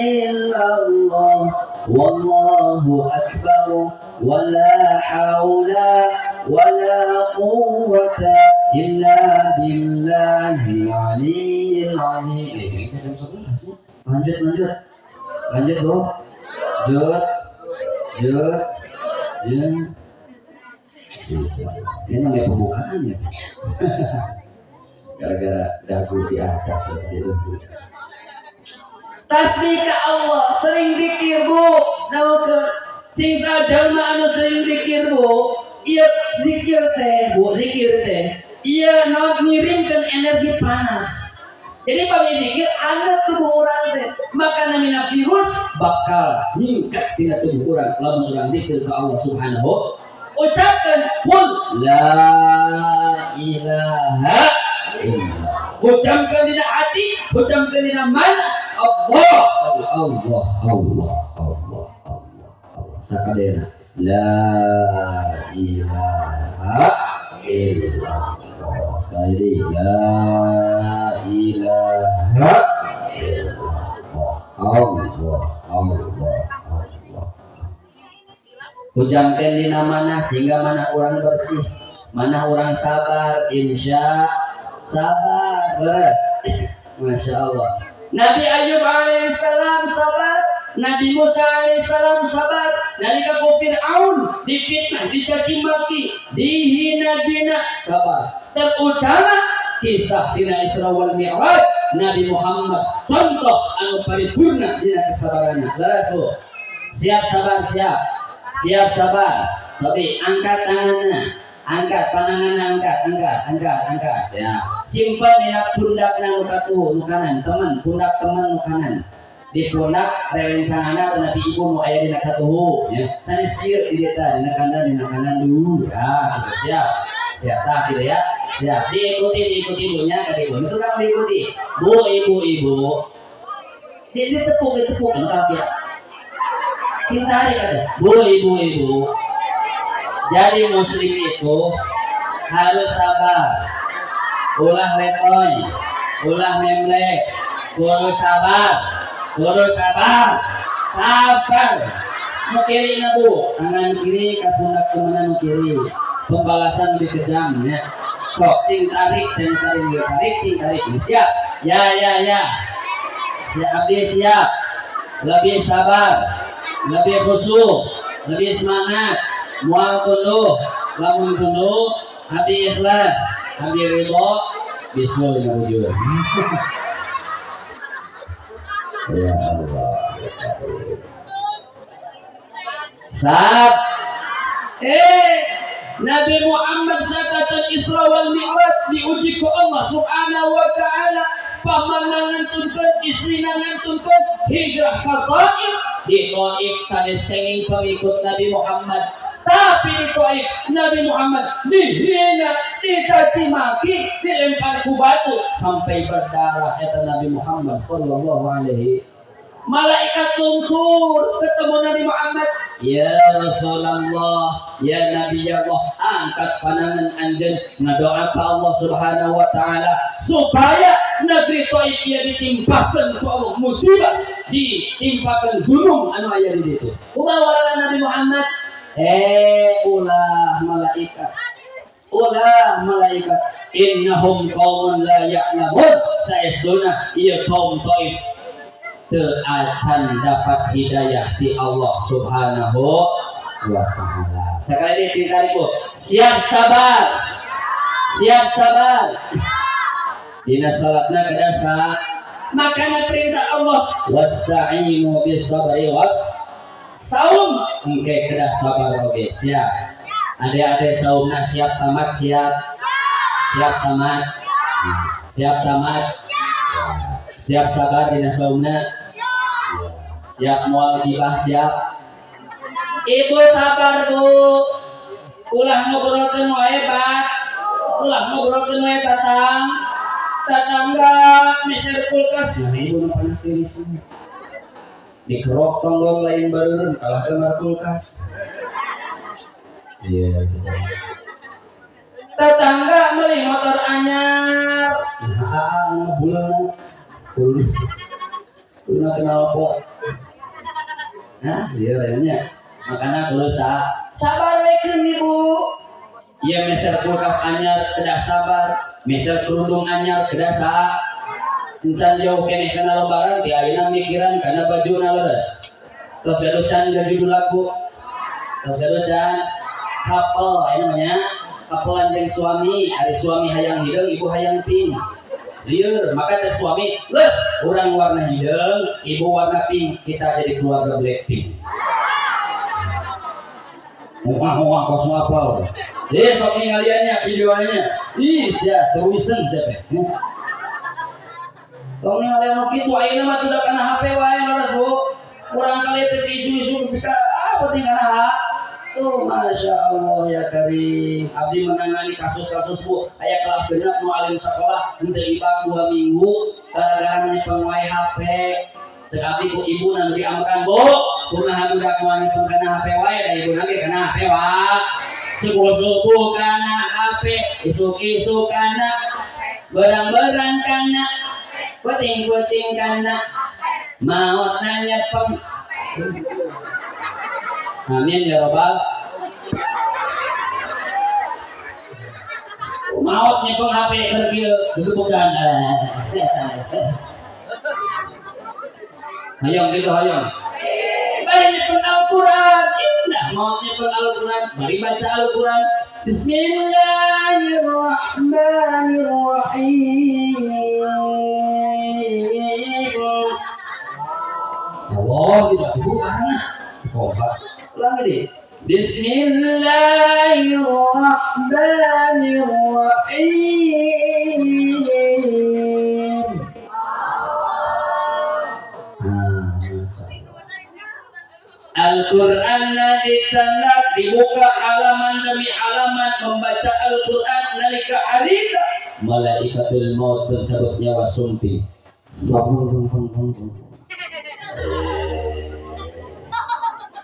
illallah wallahu akbar wala haula wala quwwata illa billahil aliyyil azim. Lanjut lanjut lanjut Bu. Jut jut jut. Ini namanya pembukaan ya. Gara-gara dagu di atas gitu. Tasbih ke Allah, sering zikir Bu. Namun ke sing jalma anu sering zikir Bu, ieu zikir teh, Bu zikir teh, ieu naon ngirimkeun energi panas. Jadi pami zikir anget tubuh urang teh, maka namina virus bakal nyingkat tina tubuh urang lamun urang zikir ka Allah Subhanahu. Ucapkan qul la ilaha illallah. Ucapkan dina hati, ucapkan dina mana? Allah, Allah, Allah, Allah, Allah, Allah. Sakadena la ilaha illallah. Sekali la ilaha illallah. Allah, Allah, Allah. Hujamkan dina mana sehingga mana orang bersih, mana orang sabar, insya sabar beres. Masya Allah. Nabi Ayub alaihissalam sabar, Nabi Musa alaihissalam sabar. Nalika ku Fir'aun difitnah, dicaci maki, dihina-hina, sabar. Terutama kisah dina Isra wal Mi'raj Nabi Muhammad contoh anu paripurna dina kesabaranna. Leres Bu. Siap sabar siap. Siap sabar. Sobi angkat tangannya, angkat panangannya, angkat, angkat, angkat, angkat. Ya. Simpan dina pundak nu katuhu nu kanan, teman, pundak teman nu kanan. Di pundak rerencanganna Nabi ibu nu aya dina katuhu ya. Sanes kieu di dieu tah dina kanan dulu. Ya, gitu. Siap. Siap tah kitu ya. Siap. Diikuti, diikuti ibunya ka ibu. Itu kan diikuti. Bu, ibu, ibu. Ditepuk, ditepuk nu ka kieu. Cinta hari kata, Bu, ibu, ibu. Jadi muslim itu harus sabar. Ulah letoy, ulah memlek, kudu sabar, kudu sabar, sabar. Nu kiri na Bu, tangan kiri ka pundak temenan nu kiri. Pembalasan lebih kejam ya. Sok cing tarik, sing tarik, tarik, cing tarik. Siap. Ya, ya, ya. Siap, abdi siap. Lebih sabar, lebih khusyuk, lebih semangat, Moal tunduh, lamun tunduh abdi ikhlas, abdi ridho, bisul yang wujud. Ya Allah. Sab. Nabi Muhammad sakatan Isra wal Mi'raj diuji ku Allah Subhanahu wa taala, pamanna ngantunkeun, istrina ngantunkeun, hijrah ka Taif. Di Taif sanes kenging pengikut Nabi Muhammad, tapi di Taif Nabi Muhammad dihina, dicaci maki, dilempar ku batu sampai berdarah eta Nabi Muhammad sallallahu alaihi. Malaikat lungsur ketemu Nabi Muhammad, ya Rasulullah, ya Nabi Allah, angkat pandangan anjeun ngadoa ka Allah Subhanahu wa taala supaya negeri Taif ieu ditimpakeun ku Allah musibah, ditimpakeun gunung anu aya di ditu. Kumaha Nabi Muhammad? Ulah malaikat, ulah malaikat, innahum qaumun la ya'lamun, saestuna ieu kaum Taif teu acan dapat hidayah di Allah Subhanahu wa taala. Sekali lagi cintaiku, siap sabar. Siap sabar. Dina salatna kada sa. Makana perintah Allah, wasta'inu bis-sabri was saum. Engke kada sabar oge, siap. Ade-ade saumna siap tamat, siap. Siap tamat. Siap tamat. Siap sabar dina saumna. Siap moal gibah, siap. Ibu sabar bu, ulah ngobrolkeun wae bat, ulah ngobrolkeun wae tatang, tetangga meser kulkas, nah ibu nu panas tiris. Dikerok tonggong lain bareureun kalah gambar kulkas. Iya. Tetangga meuli motor anyar, nah ngebulan, udah kenal kok. Nah, iya lainnya. Makanya kudu sabar wekeun ibu. Ieu meser kulkas anyar kedah sabar, meser kerudung anyar kedah sa. Encan jauh keneh kana lebaran ti ayeuna mikiran kana bajuna leres. Tos gaduh can gajudu lagu. Tos gaduh can couple aya namanya. Kapelan jeung suami, ari suami hayang hideung, ibu hayang pink. Lieur, maka cek suami, les, urang warna hideung, ibu warna pink, kita jadi keluarga Blackpink. Wah, kos ngapal. Sok ningaliannya videonya. Ih, sia, terusan siapa? Tong ningalian nu kitu ayeuna mah tuh kana HP wae leres, Bu. Urang kali teh isu-isu nepi ka penting kana HP. Tuh, Masya Allah ya Karim. Abdi menangani kasus-kasus bu. Aya kelas genep nu alim sekolah henteu ibak 2 minggu gara-gara nyepeng wae HP. Cek abdi ku ibu nu diamkan bu. Kumaha budak moal nyepeng kana HP wae da ibu ge kana HP wae. Subuh-subuh kana HP, isuk-isuk kana, berang-berang kana, puting-puting kana, maot na nyepeng. Amin ya robbal. Maot nyepeng HP keur kieu, gegebukan. Hayang gitu hayang. Bari nyepeng Al-Qur'an, indah maot nyepeng Al-Qur'an, bari baca Al-Qur'an. Bismillahirrahmanirrahim. Allah tidak bukan. Kompak. Ulang lagi. Bismillahirrahmanirrahim. Al-Qur'an dicanak, dibuka halaman demi halaman membaca Al-Qur'an nalika harita malaikatul maut mencabut nyawa sumping.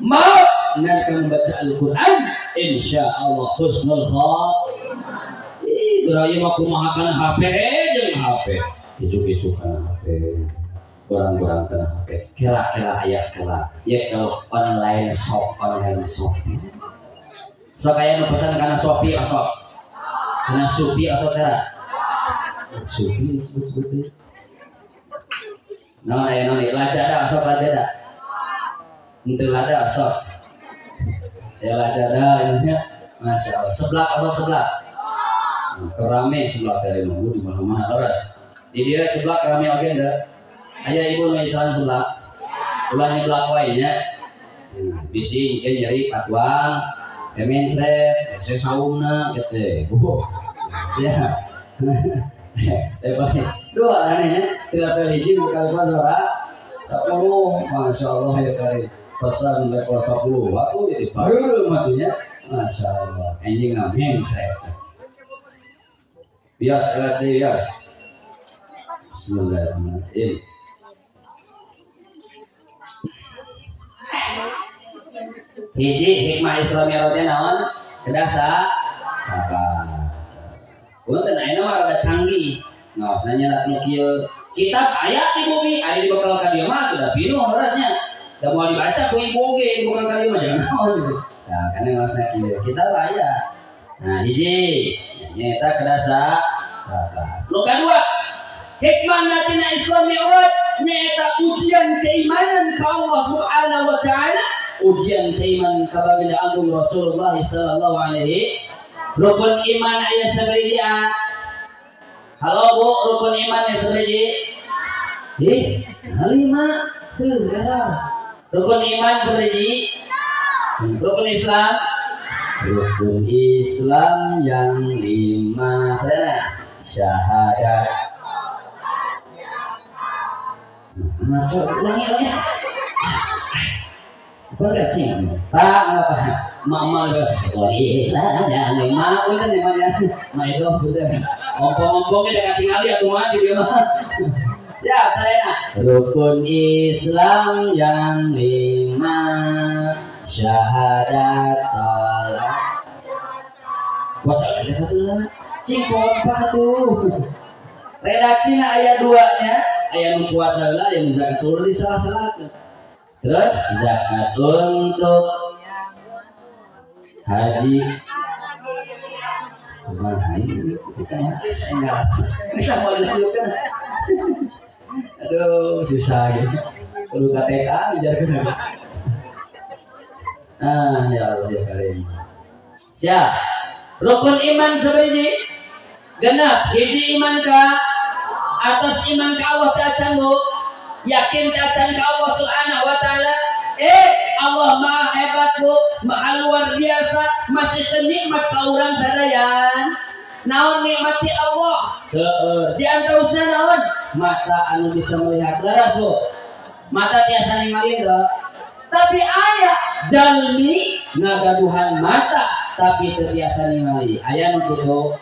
Maut nalika membaca Al-Qur'an insya Allah husnul khatimah. Ih, geraya mah kumaha kana HP jeung HP. Isuk-isuk kana HP. Orang-orang kana HP. Kela-kela aya kela. Ya kalau online shop, online shop. Sok aya nu pesan kana Shopee osok. Kana Shopee osok teh. Shopee disebut-sebut. Nah, aya naon Lazada osok Lazada. Henteu lada osok. Ya jada ini Masya Allah. Seblak atau seblak? Kerame seblak dari nunggu di mana-mana leres. Di dia seblak rame oge enggak? Aya ibu nu misalnya seblak. Ulah nyeblak wae nya. Bisi engke nyeri patuang, kemencret, hese saungna gitu. Bu. Siap. Dua aneh nya, tidak hiji kali pasara 10, Masya Allah ya sekali. Pesan level 10 waktu itu baru matinya, Masya Allah. Anjing mencret. Bias, bias. Bismillahirrahmanirrahim. Hiji hikmah Isra Mi'raj naon? Kedah sabar. Punten ayeuna mah rada canggih. Ngaosna nyelat nu kieu. Kitab aya di bumi, aya di bekal ka dieu mah sudah pinuh leresnya. Da moal dibaca ku ibu oge bekal ka dieu mah jangan naon gitu. Nah, kana ngaosna kieu. Kitab aya. Nah, hiji nyaeta kedah sabar. Nu kadua, hikmah natina Isra Mi'raj nyaeta ujian keimanan ka Allah Subhanahu wa taala, ujian keimanan ka baginda agung Rasulullah sallallahu alaihi. Rukun iman aya sabaraha? Halo Bu, rukun iman aya sabaraha? Ih, 5. Heuh, gara. Rukun iman sabaraha? Rukun Islam? Rukun Islam yang 5. Sana syahadat. Nah, coba ulangi lagi. Apa enggak sih? Tak apa. Mama boleh lah, ya lima punten ya mah ya. Ma itu punten. Ompong-ompongnya dengan tingali atuh mah di dieu mah. Ya, saya rukun Islam yang 5, syahadat, salat, puasa aja katuh. Cing kompak tuh. Redaksina aya 2-nya, aya nu puasa heula, aya nu zakat turun di salah-salahkeun. Terus zakat untuk haji. Kumaha ini kita ya? Enggak. Bisa mau dilakukan. Aduh, susah gitu. Perlu KTK bijarkeun. Ah, ya Allah ya karim. Siap. Rukun iman sabaraha? Genap, hiji iman ka atas iman ka Allah ta'ala bu. Yakin ta'ala ka Allah Subhanahu wa taala. Allah maha hebat bu, maha luar biasa, masih kenikmat ka urang sadayan. Naon nikmati Allah? Seueur. Di antausna naon? Mata anu bisa melihat leres bu. Mata tiasa ningali teu. Tapi aya jalmi ngagaduhan mata tapi teu tiasa ningali. Aya nu kitu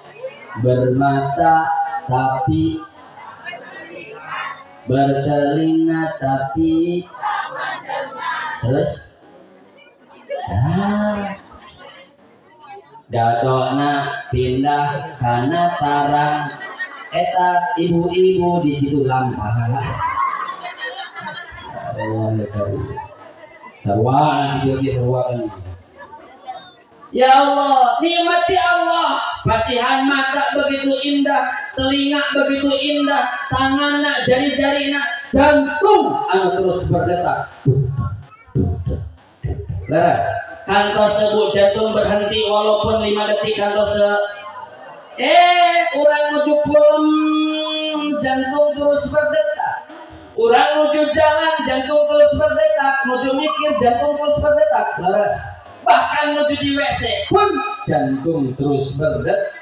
bermata tapi bertelinga tapi terus dadona pindah kana tarang eta ibu-ibu di situ lampah. Allah ya sarwa dia sarwa kan. Ya Allah, nikmati Allah. Pasihan mata begitu indah, telinga begitu indah, tangan nak, jari-jari nak, jantung anu terus berdetak. Leres. Kantos sebut jantung berhenti walaupun 5 detik kantos urang nuju kulem jantung terus berdetak. Urang nuju jalan jantung terus berdetak, nuju mikir jantung terus berdetak. Leres. Bahkan menuju di WC pun jantung terus berdetak.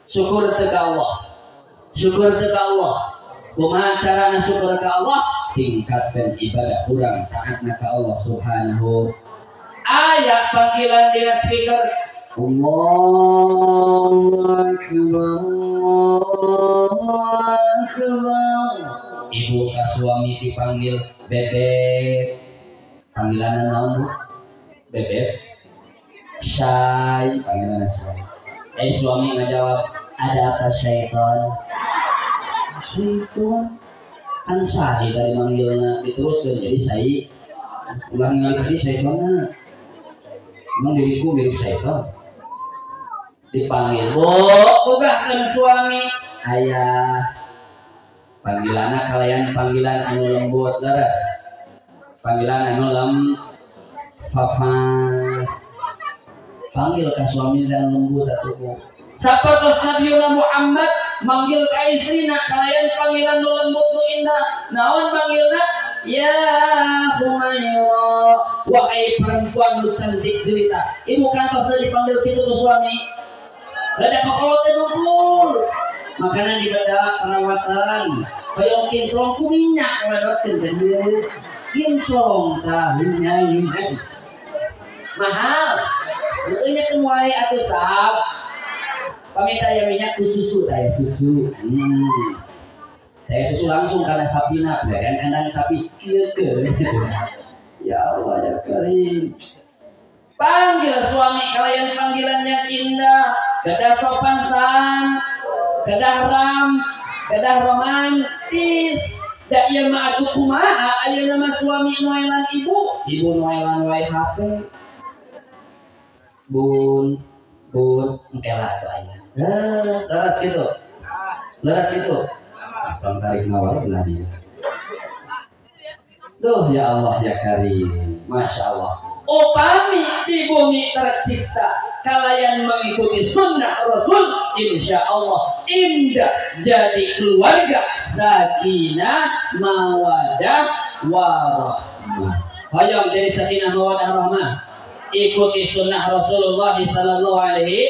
Syukur ke Allah. Syukur ke Allah. Kumaha carana syukur ke Allah? Tingkatkan ibadah kurang taatna ka Allah Subhanahu. Ayat panggilan di speaker. Allahu akbar. Allahu akbar. Ibu ka suami dipanggil bebek. Panggilanna naon Bu? Bebek Syai, panggilan syai. Suami ngajawab, ada apa syaiton? Syaiton kan syai dari manggilna diteruskan jadi syai. Ulah ningali tadi syaitonna. Emang diriku mirip syaiton. Dipanggil, Bu, bogahkeun suami. Ayah. Panggilanna kalayan panggilan anu lembut leres. Panggilan anu lem Fafa, Panggil ka suami dan lembut atuh Bu. Sapertos Nabiuna Muhammad manggil ka istrina kalayan panggilan nu lembut nu indah. Naon manggilna? Ya Humaira, wahai perempuan nu cantik jelita. Ibu kantos dipanggil kitu ku suami. Rada kokolot teh nungkul. Makanan dibedak perawatan. Hoyong kinclong ku minyak ledotkeun ka dieu. Kinclong tah minyak. Mahal. Heueuh nya keun wae atuh sab. Pamita aya minyak ku susu tah ya susu. Saya susu langsung karena sapina, dan kandang sapi kieu ke. Ya Allah ya Karim. Panggil suami kalian panggilan yang indah, kedah sopan san, kedah ram, kedah romantis. Da ieu mah atuh kumaha ayeuna mah suami noelan ibu, ibu noelan wae HP. Bun, bun, engke lah atuh aya. Leres kitu. Leres kitu. Bang tarik nawar benar dia. Duh ya Allah ya Karim, Masya Allah. Upami di bumi tercipta kalian mengikuti sunnah Rasul, insya Allah indah jadi keluarga sakinah mawadah warahmah. Hayang jadi sakinah mawadah rahmah. Ikuti sunnah Rasulullah sallallahu alaihi.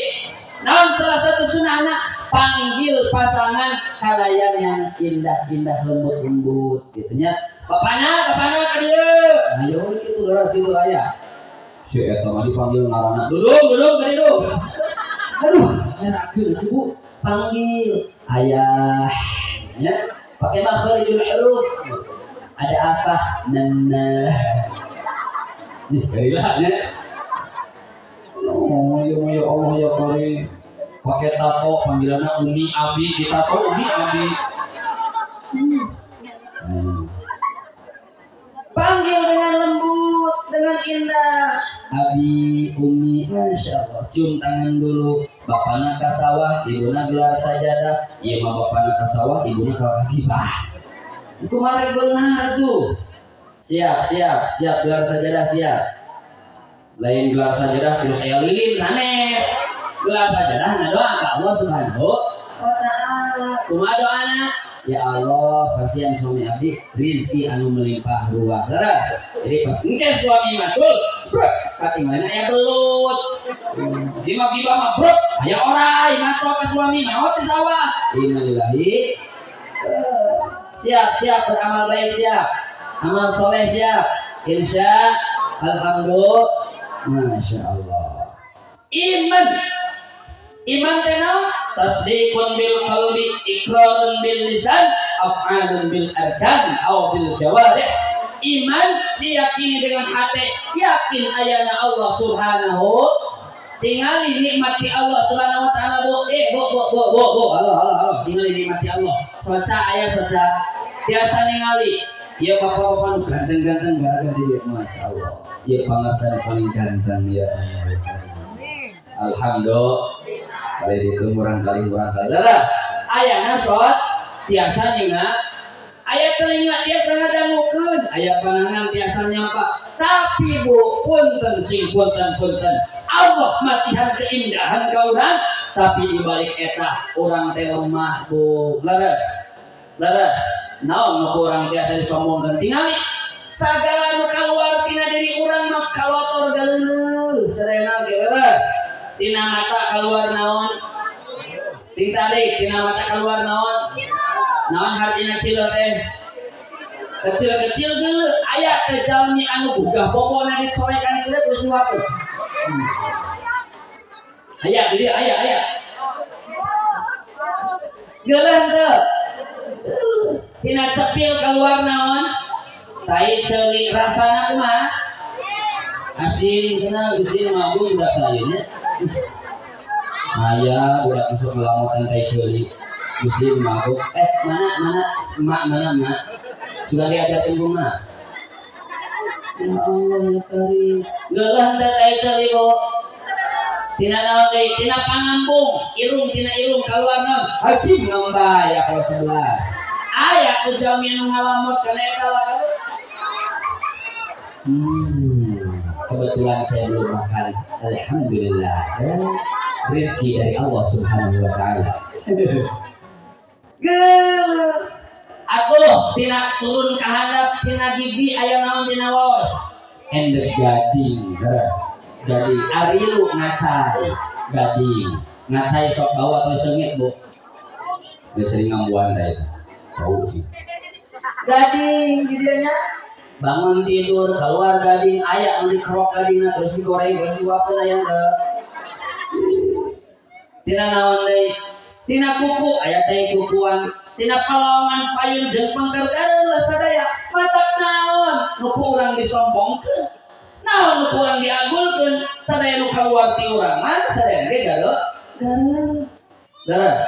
Nah, salah satu sunnah anak panggil pasangan kalian yang indah-indah lembut-lembut gitu nya. Bapana, bapana ka dieu. Ayo kitu leres kitu aya. Si eta mah dipanggil ngaranna. Dudung, dudung ka dieu. Aduh, ngerakeun atuh Bu. Panggil ayah nya pakai makharijul huruf. Ada apa? Nana. Nih, gila nya. Oh, ya ya Allah ya Karim. Pakai tato panggilannya Umi Abi, ditato Umi Abi. Panggil dengan lembut, dengan indah. Abi, Umi, Masya Allah. Cium tangan dulu. Bapana ka sawah, ibuna gelar sajadah. Ieu mah bapana ka sawah, ibuna ka gibah. Itu marek beunghar tuh. Siap, siap, siap gelar sajadah siap. Lain gelar sajadah terus aya lilin sanes. Gelar sajadah ngadoa ka Allah Subhanahu wa taala. Kumaha doana? Ya Allah, kasihan suami abdi rizki anu melimpah ruah. Leres. Jadi pas engke suami macul, brek, katinggalina aya belut. Gibah gibah mah brek, aya orai macul ka suami maot di sawah. Innalillahi. Siap, siap beramal baik siap. Amal soleh siap. Insya alhamdulillah. Masya Allah. Iman. Iman teh naon? Tasdiqun bil qalbi, iqrarun bil lisan, af'alun bil arkan aw bil jawarih. Iman diyakini dengan hati, yakin ayana Allah Subhanahu. Tingali nikmati Allah Subhanahu wa taala bu. Bu bu bu bu bu. Halo halo halo. Tingali nikmati Allah. Soca aya soca. Tiasa ningali. Ieu bapak-bapak nu ganteng-ganteng gak dia, Masya Allah. Ieu pangarsa paling ganteng ya. Alhamdulillah. Kali itu murang kali leres. Ayana sholat tiasa ninga, aya telinga tiasa ngadangukeun, aya panangan tiasa nyampak. Tapi bu punten sing punten punten. Allah masihan keindahan ka urang, tapi di balik eta urang teh lemah bu. Leres. Leres. Naon nu ku urang tiasa disombongkeun tingali. Sagala nu kaluar tina diri urang mah kalotor galeuleuh sarena ge leres. Tina mata keluar naon? Ditarik tina mata keluar naon? Naon hartina cilo teh? Kecil-kecil dulu aya teh jalmi anu gugah bobona dicorekan kieu terus luapu. Aya di dieu aya aya. Geuleuh teu? Tina cepil keluar naon? Tai ceuli rasana kumaha? Asin cenah geus mabung rasana. Aya budak masuk ngelamotan tai ceuli. Gusti mabuk. Mana mana emak mana emak? Sudah diajarkan ku emak. Ya Allah ya Karim. Geuleuh teh tai ceuli bu. Tina naon deui? Tina pangambung, irung tina irung kaluar naon? Haji ngembay ya kalau sebelah. Aya ku jalmi nu ngalamot kana eta lah. Kebetulan Kebetulan saya belum makan. Alhamdulillah. Rezeki dari Allah Subhanahu wa taala. Geuleuh. Atuh tina turun ka handap tina gigi aya naon tina waos. Endek gading, beres. Gading arilu ngacai. Gading. Ngacai sok bau atau seungit, Bu? Geus sering ngambuan da eta. Bau sih. Gading di dieu nya. Bangun tidur keluar gading aya nu dikerok gadingna terus digoreng terus diuapkeun aya teu. Tina naon deui? Tina kuku aya teh kukuan. Tina palawangan payun jeung pengker gareuleuh sadaya. Matak naon nu ku urang disombongkeun? Naon nu ku urang diagulkeun? Sadaya nu kaluar ti urang mah sadaya ge gareuleuh. Leres.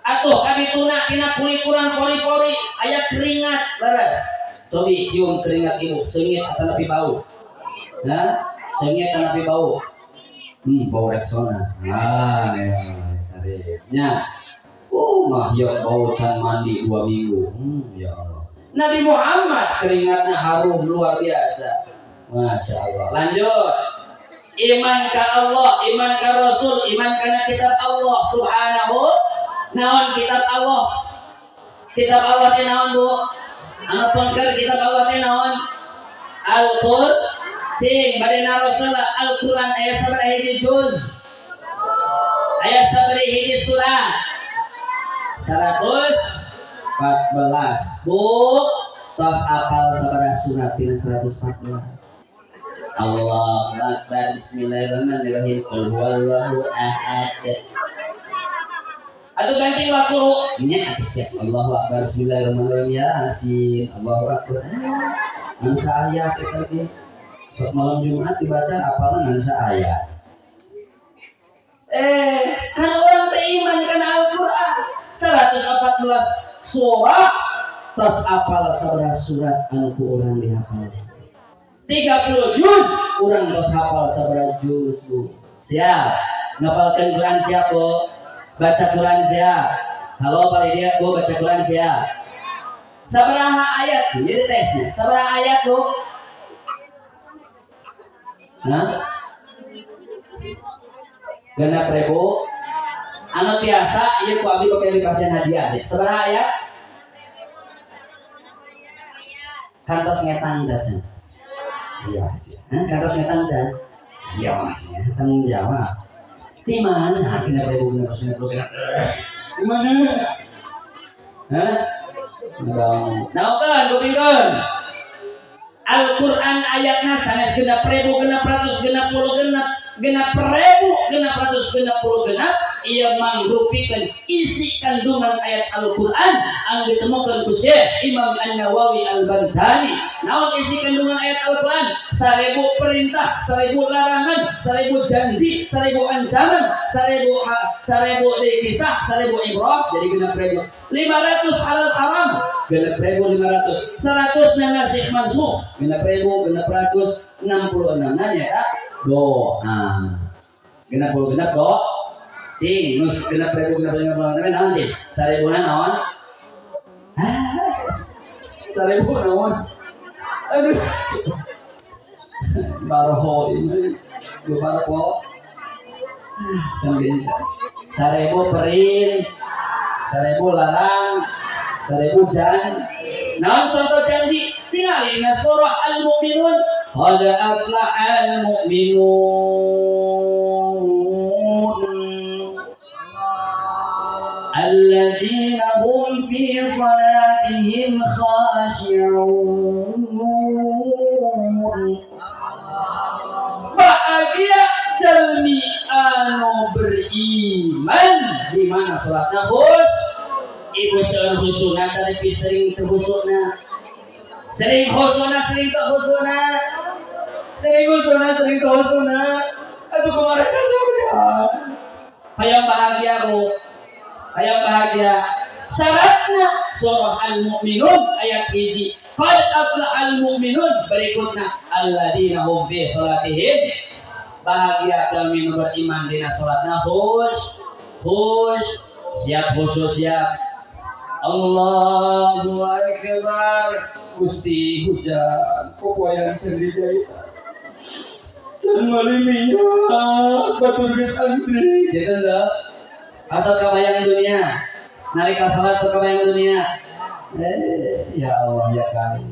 Atuh kabituna tina kulit urang pori-pori aya keringat leres. Cobi cium keringat ibu, seungit atanapi bau. Nah, seungit atanapi bau. Bau Rexona. Ah, ya, nya. Oh, mah ya bau can mandi 2 minggu. Ya Allah. Nabi Muhammad keringatnya harum luar biasa. Masya Allah. Lanjut. Iman ka Allah, iman ka Rasul, iman kana kitab Allah Subhanahu. Naon kitab Allah? Kitab Allah teh naon, Bu? Anu pengker kitab Allah teh naon? Al-Qur'an. Cing bade naros Al-Qur'an aya sabaraha hiji juz? Aya sabaraha hiji surat? 114. Bu, tos apal sabaraha surat tina 114? Allahu Akbar. Bismillahirrahmanirrahim. Qul huwallahu ahad. Atuh kancing waktu nya atuh siap. Allahu Akbar. Bismillahirrahmanirrahim. Yasin. Allahu Akbar. Ngan saaya kita ge. Sok malam Jumat dibaca apalan ngan saaya. Kan orang teh iman kana Al-Qur'an. 114 surah tos apal sabaraha surat anu ku urang dihafal. 30 juz urang tos hafal sabaraha juz, Bu. Siap. Ngapalkeun Quran siap, Bu. Baca Quran siap. Halo Pak Lydia, Bu, baca Quran siap. Sabaraha ayat? Ini tesnya. Sabaraha ayat, Bu? Hah? 6.000. Anu tiasa ieu ku abdi bakal dipasihan hadiah. Sabaraha ayat? Kantos ngetang teh. Iya, hah? Kantos ngetang teh. Iya, Mas. Tanggung jawab. Di mana? 6.690. Di mana? Hah? Naokeun kupingkeun. Al-Qur'an ayatna sanes 6.666 6.666 ia mangrupikeun isi kandungan ayat Al-Qur'an anu ditemukan ku Syekh Imam An-Nawawi Al-Bantani. Naon isi kandungan ayat Al-Qur'an? 1000 perintah, 1000 larangan, 1000 janji, 1000 ancaman, 1000 kisah, 1000 ibrah, jadi 6.500 halal haram, 6.500, 100 nasikh mansukh, 6.666 nanya doa. 66 do. Cing, nus 6.666 naon cing? 1000 naon? 1000 naon? Aduh. Baroho ini, baroho. Canggih. 1000 perin, 1000 larang, 1000 jan. Naon contoh janji? Tinggal dina surah Al-Mu'minun. Qad aflahal mu'minun alladzina hum fi salatihim khashi'un. Bahagia jalmi anu beriman di mana salatna khus. Ibu seueur khusuna tapi sering terkhusuna. Sering khusuna, sering terkhusuna. Sering khusuna, sering terkhusuna. Aduh kemarin kan surga. Hayang bahagia, Bu. Hayang bahagia. Syaratna surah Al-Mu'minun ayat 1. Qad aflahal mu'minun berikutnya alladzina hum fi salatihim. Bahagia kami beriman dina salatna khus, khus, siap khusus siap. Allahu Akbar. Gusti hujan popoyan sendiri. Can meuli minyak batur geus antri. Kitu teu? Asa kabayang dunia. Nalika salat sok kabayang dunia. Ya Allah ya kali.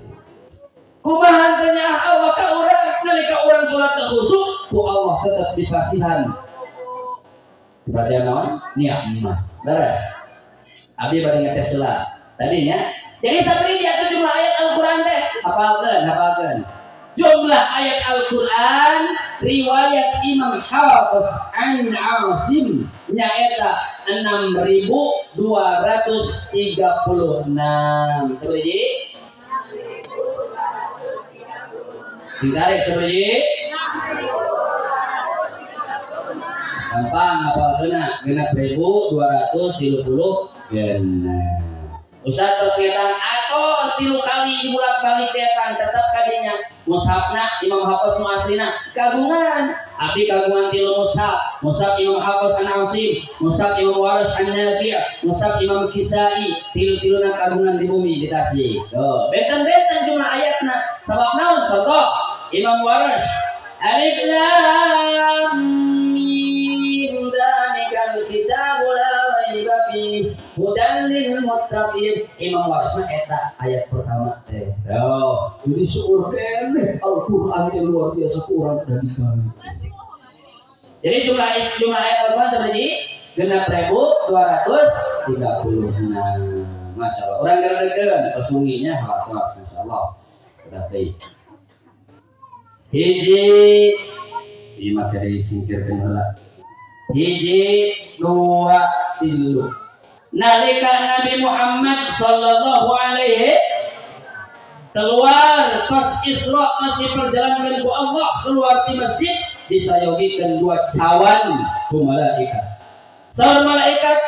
Kumaha teh Allah ka urang nalika urang salat teu khusyuk ku Allah tetep dipasihan. Dipasihan naon? Nikmat. Beres. Abdi bade ngetes heula. Tadinya jadi sabri atuh jumlah ayat Al-Qur'an teh hafalkeun, hafalkeun. Jumlah ayat Al-Qur'an riwayat Imam Hafiz an Asim nyaeta 6.236. Sabri? Ditarik sabri? 6.236. Gampang hafalkeunna 6.236. Ustaz tos ngetang atos 3 kali dibulak-balik datang tetap kadinya mushafna Imam Hafiz nu aslina kagungan abdi kagungan 3 mushaf, mushaf Imam Hafiz an Asim, mushaf Imam Waris an Nafi', mushaf Imam Kisai, tilu-tiluna kagungan di bumi di Tasik. Tuh, benten-benten jumlah ayatna sabab naon? Contoh Imam Waris Alif Lam Mim dzalikal kitabu la raiba fihi hudan lil muttaqin. Imam Waris mah eta ayat pertama teh. Oh, jadi seueur keneh Al-Qur'an teh luar biasa kurang dari kami. Jadi jumlah ayat Al-Qur'an seperti 6.236. Masya Allah. Orang gerdekeun kesunginya salat masya Allah. Tetapi hiji ieu mah kudu disingkirkeun heula. Hiji, dua, tilu. Nalika Nabi Muhammad sallallahu alaihi keluar kos Isra, kos diperjalankan ku Allah keluar di masjid disayogikeun 2 cawan ku malaikat. Saur malaikat,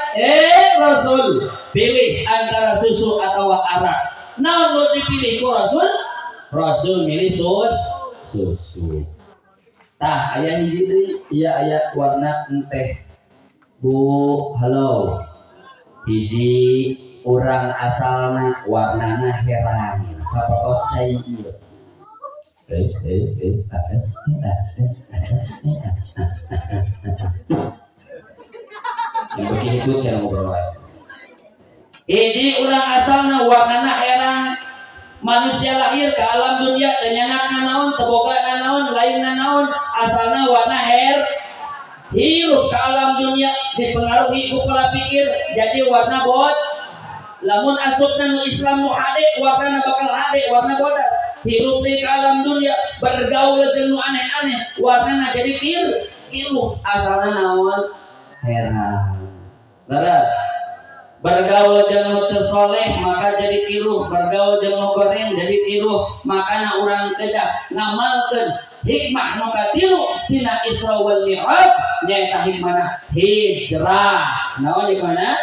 Rasul, pilih antara susu atau arak. Naon nu dipilih ku Rasul? Rasul milih susu. Tah aya hiji deui, ieu aya warna enteh. Bu, halo. Hiji urang asalna warnana herang sapertos cai ieu. Sing ikut cenah ngobrol wae. Hiji urang asalna warnana herang, manusia lahir ke alam dunia teu nyanak nanaon, teu boga nanaon, lain nanaon, asalna warna her. Hirup ke alam dunia dipengaruhi ku pola pikir jadi warna bot. Lamun asupna nu Islam nu hade warnana bakal hade warna bodas. Hirup di ke alam dunia bergaul jeung nu aneh-aneh warnana jadi kiruh asalna naon? Herang. Leres. Bergaul jeung nu teu soleh maka jadi kiruh, bergaul jeung nu goreng jadi kiruh. Makana urang kedah ngamalkeun hikmah nu katilu tina Isra wal Mi'raj nyaeta hikmahna hijrah. Naon hikmahna?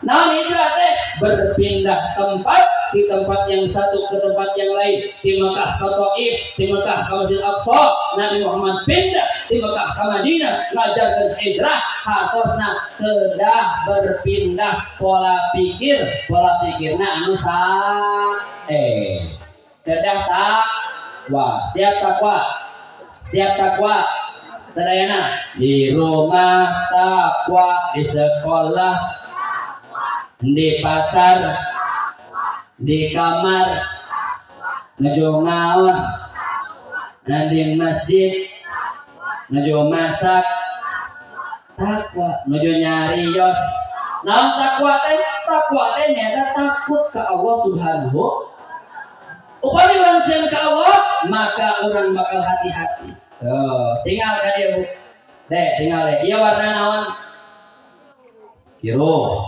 Naon hijrah teh? Berpindah tempat di tempat yang satu ke tempat yang lain. Di Mekah ke Taif, di Mekah ke Masjid Aqsa, Nabi Muhammad pindah di Mekah ke Madinah ngajarkeun hijrah. Hartosna kedah berpindah pola pikir, pola pikirna anu sae. Kedah takwa, siap takwa, siap takwa. Sadayana di rumah takwa, di sekolah, di pasar, di kamar, nuju ngaos, di masjid, nuju masak, takwa, nuju nyarios. Naon takwa teh? Takwa teh nyaeta takut ka Allah Subhanahu. Upami urang sieun ka Allah, maka urang bakal hati-hati. Tuh, tinggal ka dieu Bu. Deh, tinggal deh. Ieu warna naon? Kiruh.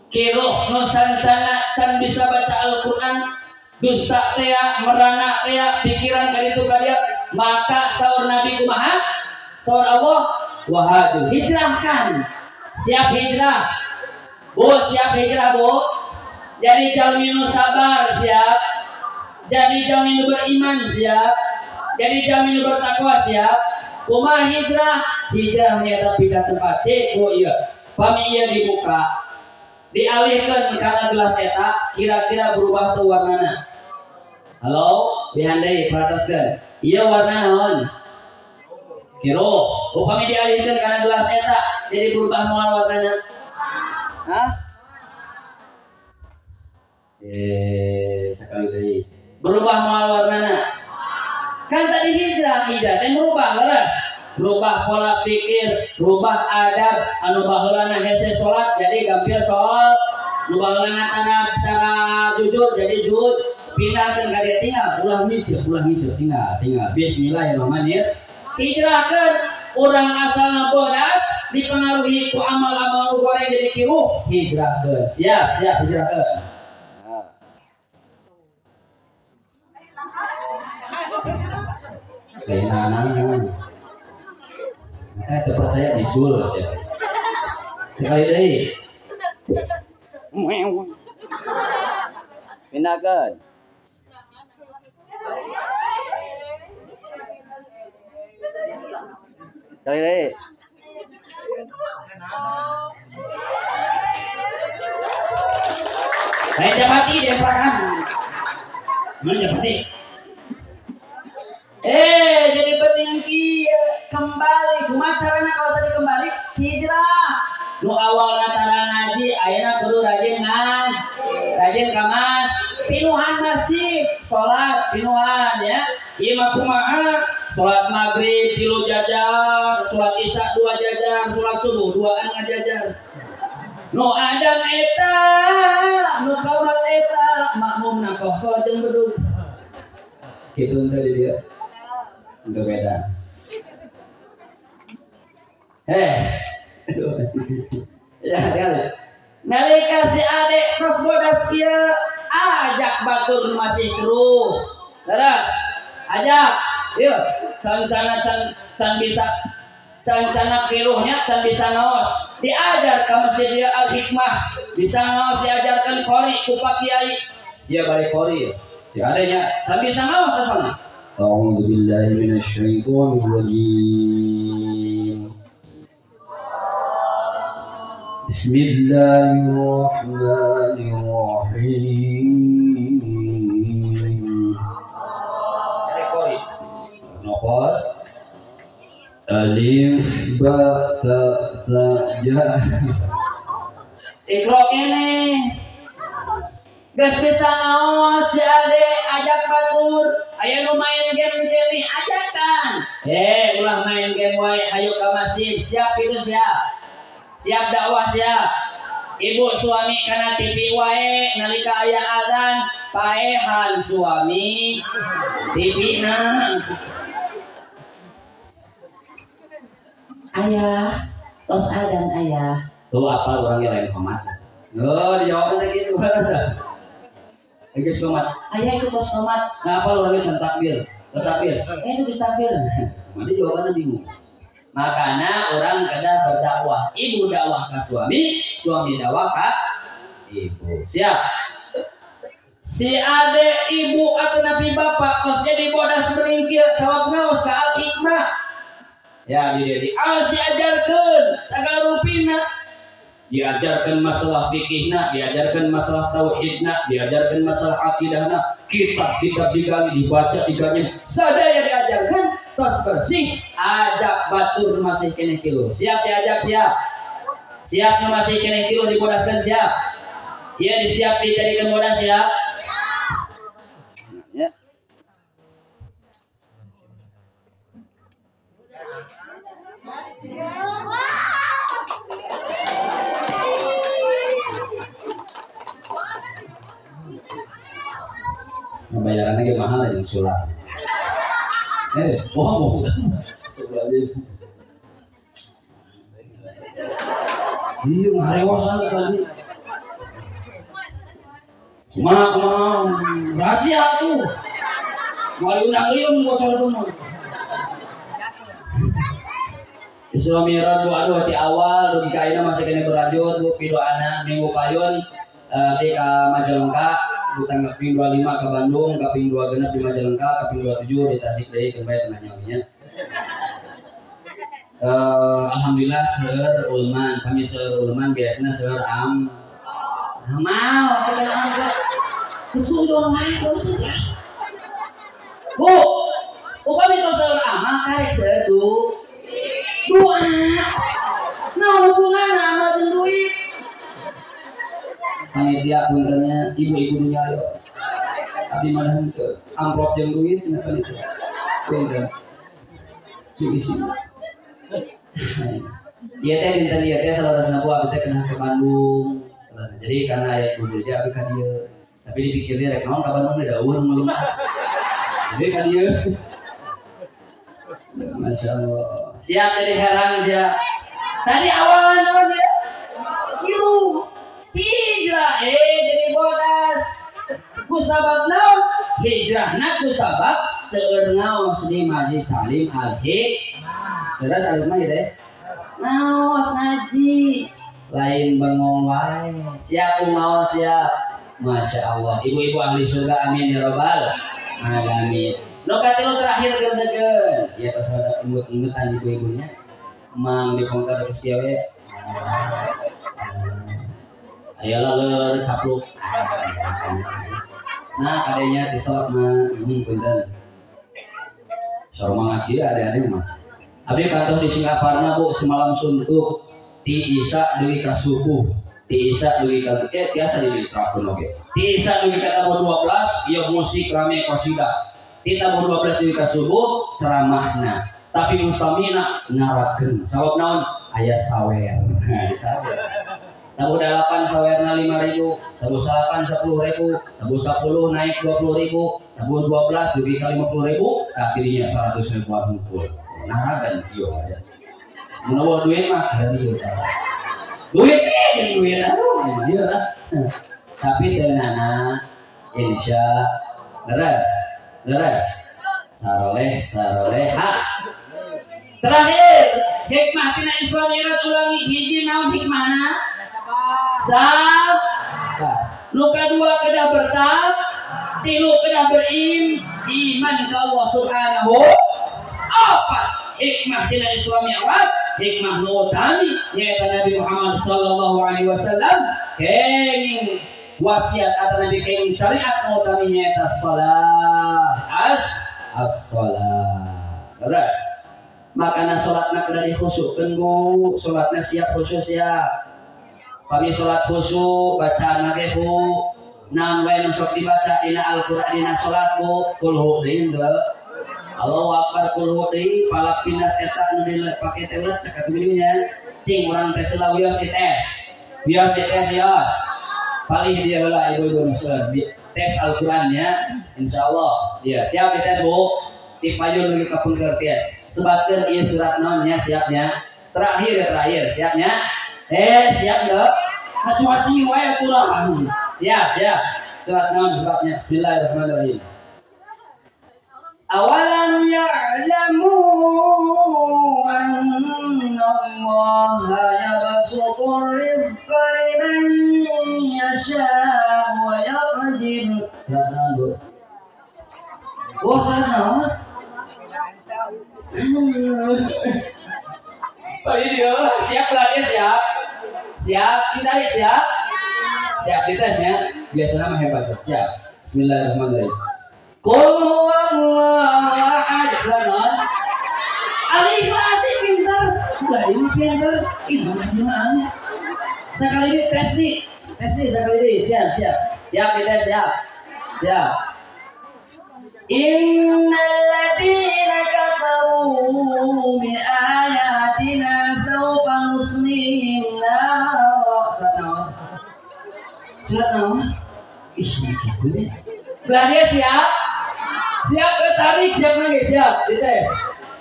Kiruh nu sancana can bisa baca Al-Qur'an, dusta tea, merana tea, pikiran ka ditu ka dieu, maka saur Nabi kumaha? Saur Allah, wahadu, hijrahkan. Siap hijrah. Bu, siap hijrah, Bu. Jadi jalmi nu sabar, siap. Jadi jalmi nu beriman, siap. Jadi jalmi nu bertakwa, siap. Kumaha hijrah? Hijrah nyata pindah tempat. Cek, Bu, ieu. Pami ieu dibuka, dialihkan karena gelas eta kira-kira berubah tuh warnana. Halo, dihandai perhataskeun. Ieu warna naon? Kiro, upami dialihkeun kana gelas eta jadi berubah moal warnana. Hah? Sekali deui. Berubah moal warnana. Kan tadi hijrah, hijrah teh merubah leres. Berubah pola pikir, berubah adab, anu baheulana hese salat jadi gampil salat, nu baheulana tara jujur jadi jujur, pindahkeun ka dieu tinggal ulah ngiceuh, tinggal. Bismillahirrahmanirrahim. Hijrahkeun urang asalna bodas dipengaruhi ku amal-amal goreng jadi kiruh, hijrahkeun. Siap, hijrahkeun. Nah. Tempat saya bisul ya. Sekali lagi. Pindahkan. Sekali lagi. Saya japati dia paham. Mana japati? Jadi penting kembali. Kumaha carana kalau tadi kembali? Hijrah. Nu awalna tara ngaji, ayeuna kudu rajin ngaji. Rajin ka mas, pinuhan masjid, salat pinuhan ya. Ieu mah kumaha? Salat maghrib 3 jajar, salat isya 2 jajar, salat subuh 2an ngajajar. Nu adam eta, nu kamat eta, makmumna kokoh jeung bedug. Kitu teh di dieu. Untuk beda. Ya kali. Nalika si adek tos bodas ieu ajak batur masih keruh. Terus ajak. Yeuh, cancana can bisa cancana kiruhnya can bisa ngaos. Diajar ka masjid ieu Al Hikmah, bisa ngaos diajarkan qori ku Pak Kiai. Ieu bari qori. Si adenya can bisa ngaos asalna. A'udzu billahi minasyaitonir rajim. Bismillahirrahmanirrahim. Nopos. Alif ba ta sa ja. Iqra kene. Geus bisa ngaos si ade ajak batur, aya nu main game kene ajakan. Ulah main game wae, ayo ka masjid, siap itu siap. Siap dakwah siap. Ibu suami kana TV wae nalika aya azan, paehan suami TV na. Ayah, tos adan ayah. Tuh apa orang yang lain komat? Oh, dijawabnya teh kitu rasa. Geus komat. Ayah ikut tos komat. Ngapa orangnya can takbir? Tos takbir. Geus takbir. Mana jawabannya bingung. Makanya orang kedah berdakwah. Ibu dakwah ke suami, suami dakwah ke ibu. Siap. Si ade ibu atau nabi bapak tos jadi bodas beringkil sawab ngaos ka Al Hikmah. Ya di awas diajarkeun sagala rupina. Diajarkan masalah fikihna, diajarkan masalah tauhidna, diajarkan masalah akidahna, kitab-kitab digali, dibaca, digali, sadaya diajarkan, tos bersih, ajak batur masih keneh kilu. Siap diajak siap. Siap masih keneh kilu dibodaskan siap. Ya disiap dijadikan bodas siap. Ya. Bayarannya lagi mahal aja sulap. Bohong. Iya, ngarewasan tadi. Kumaha rahasia tuh. Mau diundang liung bocor tuh. Isra Mi'raj bu aduh di awal dugi ka ayeuna masih kena berlanjut bu pidoana minggu payun di ka Majalengka bu tanggal ping 25 ke Bandung, ka ping 26 di Majalengka, ka ping 27 di Tasik deui kembali tengah nyawinya. Alhamdulillah seueur ulman, kami seueur ulman biasanya seueur am. Amal kita amal. Susu itu orang lain terus ya. Bu, upami tos seueur amal karek seueur du. Nah hubungan amal jeung duit. Panitia puntennya ibu-ibu nu nyarios. Abdi mah henteu amplop jeung duit cenah panitia. Punten. Cik isi. Ieu teh dinten ieu teh salarasna bu abdi teh kena ke Bandung. Jadi karena aya ibu dia abdi ka dieu. Tapi dipikirnya rek naon ka Bandung da eueuh nu meuleuh. Jadi ka dieu. Masya Allah. Siap jadi herang siap. Tadi awalnya naon ya? Kiru. Hijrah jadi bodas. Ku sabab naon? Hijrahna ku sabab seueur ngaos di majlis taklim al-hikmah. Terus al-hikmah ieu teh. Ngaos ngaji. Lain bengong wae. Siap ngaos siap. Masya Allah. Ibu-ibu ahli surga amin ya robbal alamin. Nu katilu terakhir gerdegeun. Ieu tos rada enggut-enggutan ibu-ibunya. Mang dipongkar geus kieu we. Aya laleur capluk. Nah, kadenya disolot mah punten. Sarua kieu ade-ade mah. Abdi kantos di Singaparna Bu semalam suntuk ti Isya dugi ka subuh. Ti Isya dugi ka tiasa di diterapkeun oge. Ti Isya dugi ka tabuh 12 ieu musik rame qasidah. Ti tabuh 12 dugi ka subuh ceramahna. Tapi mustamina ngarakeun. Sabab naon? Aya sawer. Nah, sawer. Tabuh 8 sawerna 5.000, tabuh 8 10.000, tabuh 10 naik 20.000, tabuh 12 dugi ka 50.000, tah dirinya 100.000 ngumpul. Narakan ieu aya. Mun eueuh duit mah kada ieu tah. Duit jeung duit aduh ieu lah. Tapi teu nana insya leres leres saroleh saroleha. Terakhir hikmah tina Isra Mi'raj ulangi hiji naon hikmahna? Sabar. Nu kadua kedah bertak, tilu kedah berim iman ka Allah Subhanahu. Apa hikmah tina Isra Mi'raj? Hikmah nu utami nyaeta Nabi Muhammad sallallahu alaihi wasallam kenging wasiat atau Nabi kenging syariat nu utami nyaeta salat. As-salat. Saras. Makana salatna kedah dikhusyukkeun Bu, salatna siap khusyuk siap. Pami salat khusyuk bacaan ge Bu, naon wae nu sok dibaca dina Al-Qur'an dina salat Bu, kul hu deui henteu. Allahu Akbar kul hu deui, palak pindas eta nu dipake teh lecek atuh nya. Cing urang teh heula wios dites. Wios dites wios. Palih dia heula ibu-ibu nu seueur tes Al-Qur'an nya, insyaallah. Ya, siap dites Bu. Ti payun dugi ka pungkur tes. Sebatkeun ieu surat naon nya siapnya. Terakhir terakhir siapnya. Siap enggak? Hacu-haci wae kurang. Siap, siap. Surat naon sebabnya? Bismillahirrahmanirrahim. Awalam ya'lamu anna Allaha yabsutur rizqa liman yasha'u wa yaqdir. Surat naon, Bu? Oh, surat naon? Baik, dia siap lah dia siap. Siap, kita siap. Siap ditesnya. Biasanya mah hebat. Siap. Bismillahirrahmanirrahim. Qul huwallahu ahad. Al-Ikhlas pinter. Udah ini pinter. Ini gimana? Sekali ini tes nih. Tes nih sekali ini. Siap, siap. Siap dites siap. Siap. Innal ladzina kafaru bi ayatina sawfa nuslihim nar. Surat naon? Surat naon? Ih, gitu deh. Belah siap? Siap bertarik, siap lagi, siap. Dites.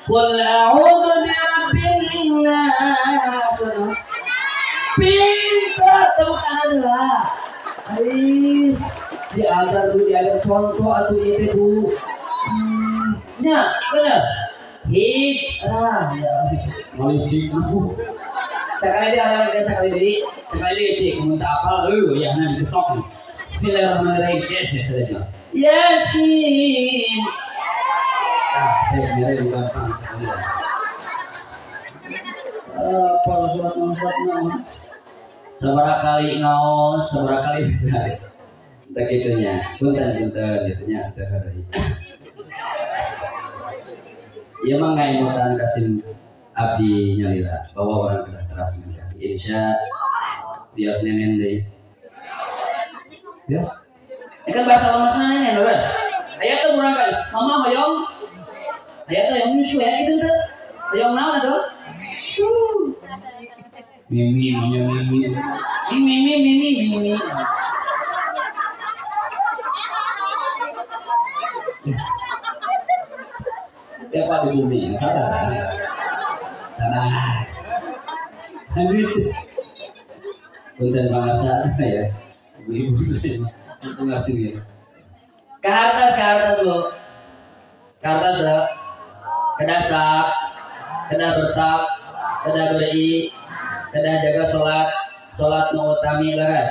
Qul a'udzu birabbin nas. Surat naon? Pintar, tepuk tangan lah. Ais, diajar bu, diajar contoh atau itu bu. Ya, benar. Hijrah, ya. Malicik bu. Sekali dia ajar kita sekali diri, sekali dia cik, minta apal, ya nanti diketok nih. Bismillahirrahmanirrahim. Yes, yes, saja. Yasin. Ah, nyari gampang sekali. Apa surat naon? Seberapa kali ngaos, seberapa kali benar. Begitunya, punten-punten gitunya teu heureuy. Ieu mah ngaemutan ka sim Abdi nyalira bahwa orang kedah teras ngaji. Insya bias nenen deui. Bias. Ini kan bahasa lemasna nenen bebas. Aya teh murang kali. Mama hoyong. Aya teh hoyong nyusu ya itu teh. Hoyong naon atuh? Mimi maunya mimi. Mimi mimi mimi mimi. Siapa di bumi? Sabar. Sabar. Lanjut. Punten pangarsa ya. Ibu-ibu itu ngasih ya. Kahartas Bu. Kahartas ya. Kedah sap, kedah bertap, kedah beri, kedah jaga sholat, sholat nu utami leres.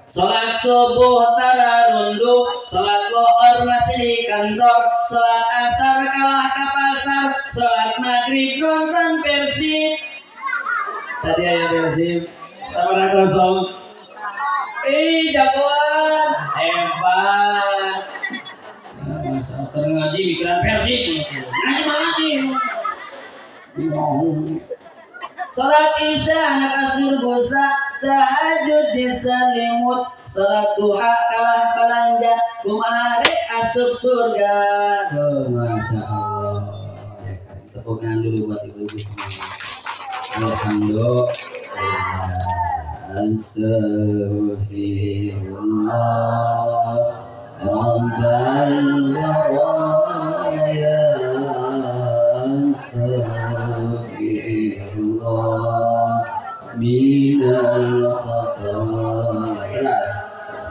Sholat subuh tara nunduk, sholat lohor masih di kantor, sholat asar kalah ke pasar, sholat maghrib nonton Persib. Tadi ayah Persib, sama kosong. Ih jagoan, hebat. Ngaji mikiran Persib, ngaji ngaji. Salat isya anak asur bosa, tahajud di selimut, salat duha kalah belanja, kumaha rek asup surga. Oh, masya Allah. Ya kan? Tepuk tangan dulu buat ibu-ibu semua. Alhamdulillah. Astagfirullah. Rabbal baraya. Astagfirullah minal khataya. Keras.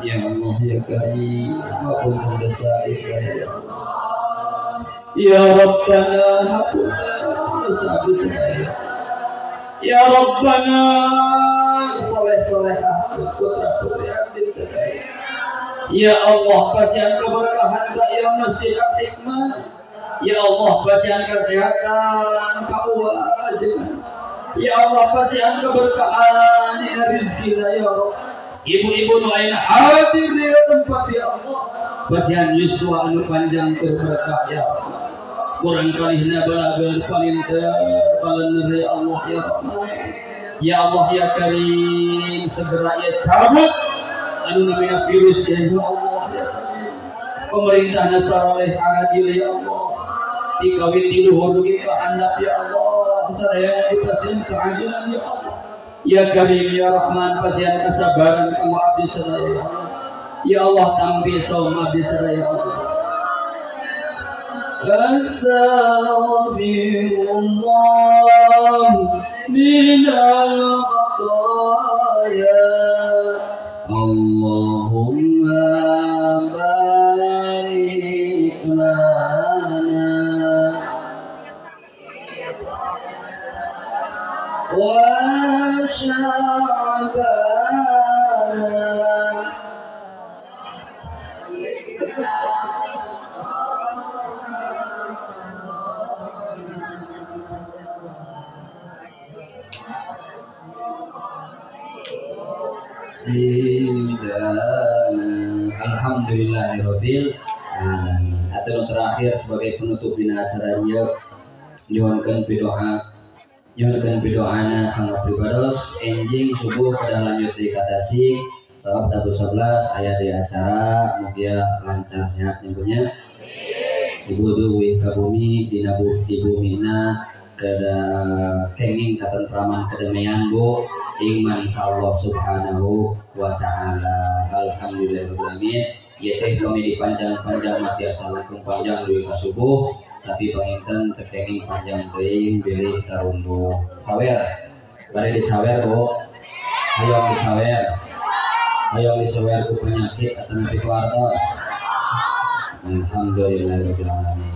Ya Allah ya Karim, ampun dosa saya ya Allah. Ya Rabbana hapunten dosa saya. Ya Rabbana soleh-solehah putra putri abdi saya. Ya Allah pasihan keberkahan ka ya Masjid Al-Hikmah. Ya Allah pasihan kesehatan kauajengan. Ya Allah pasihan keberkahan ya rizkina ya Allah. Ibu-ibu nu ayeuna hadir di tempat ya Allah. Pasihan yuswa anu panjang keur berkah ya Allah. Kurang kalihna balageun palinter balener ya Allah ya Rahman. Ya Allah ya Karim segera ya cabut anu namina virus ya Allah ya Karim. Pemerintah nasaraleh adil ya Allah. Dikawin di luhur dugi ka handap ya Allah. Sadayana dipasihan keadilan ya Allah. Ya Karim ya Rahman pasihan kesabaran kamu abdi sadaya ya Allah. Ya Allah tampi saum abdi sadaya ya Allah. Astaghfirullah minal khataya. Allahumma barik lana wa sya'bana. Alhamdulillahirabbil alamin. Atau terakhir sebagai penutup dina acara ieu nyuhunkeun pidoa, nyuhunkeun pidoana kanggo pribados enjing subuh kada lanjut di Tasik sabab tabu 11 aya di acara mugia lancar sehat nyebutnya. Ibu duwih ka bumi dina di bumina kada kenging katentraman kedamaian Bu iman ka Allah Subhanahu wa ta'ala. Alhamdulillahirabbil alamin. Ieu teh kami dipanjang-panjang matiasa langkung panjang dugi ka subuh tapi panginten teu kenging panjang teuing bilih tarumbuh. Sawer bade disawer Bu. Hayang disawer. Hayang disawer ku penyakit atawa ku hartos. Alhamdulillahirabbil alamin.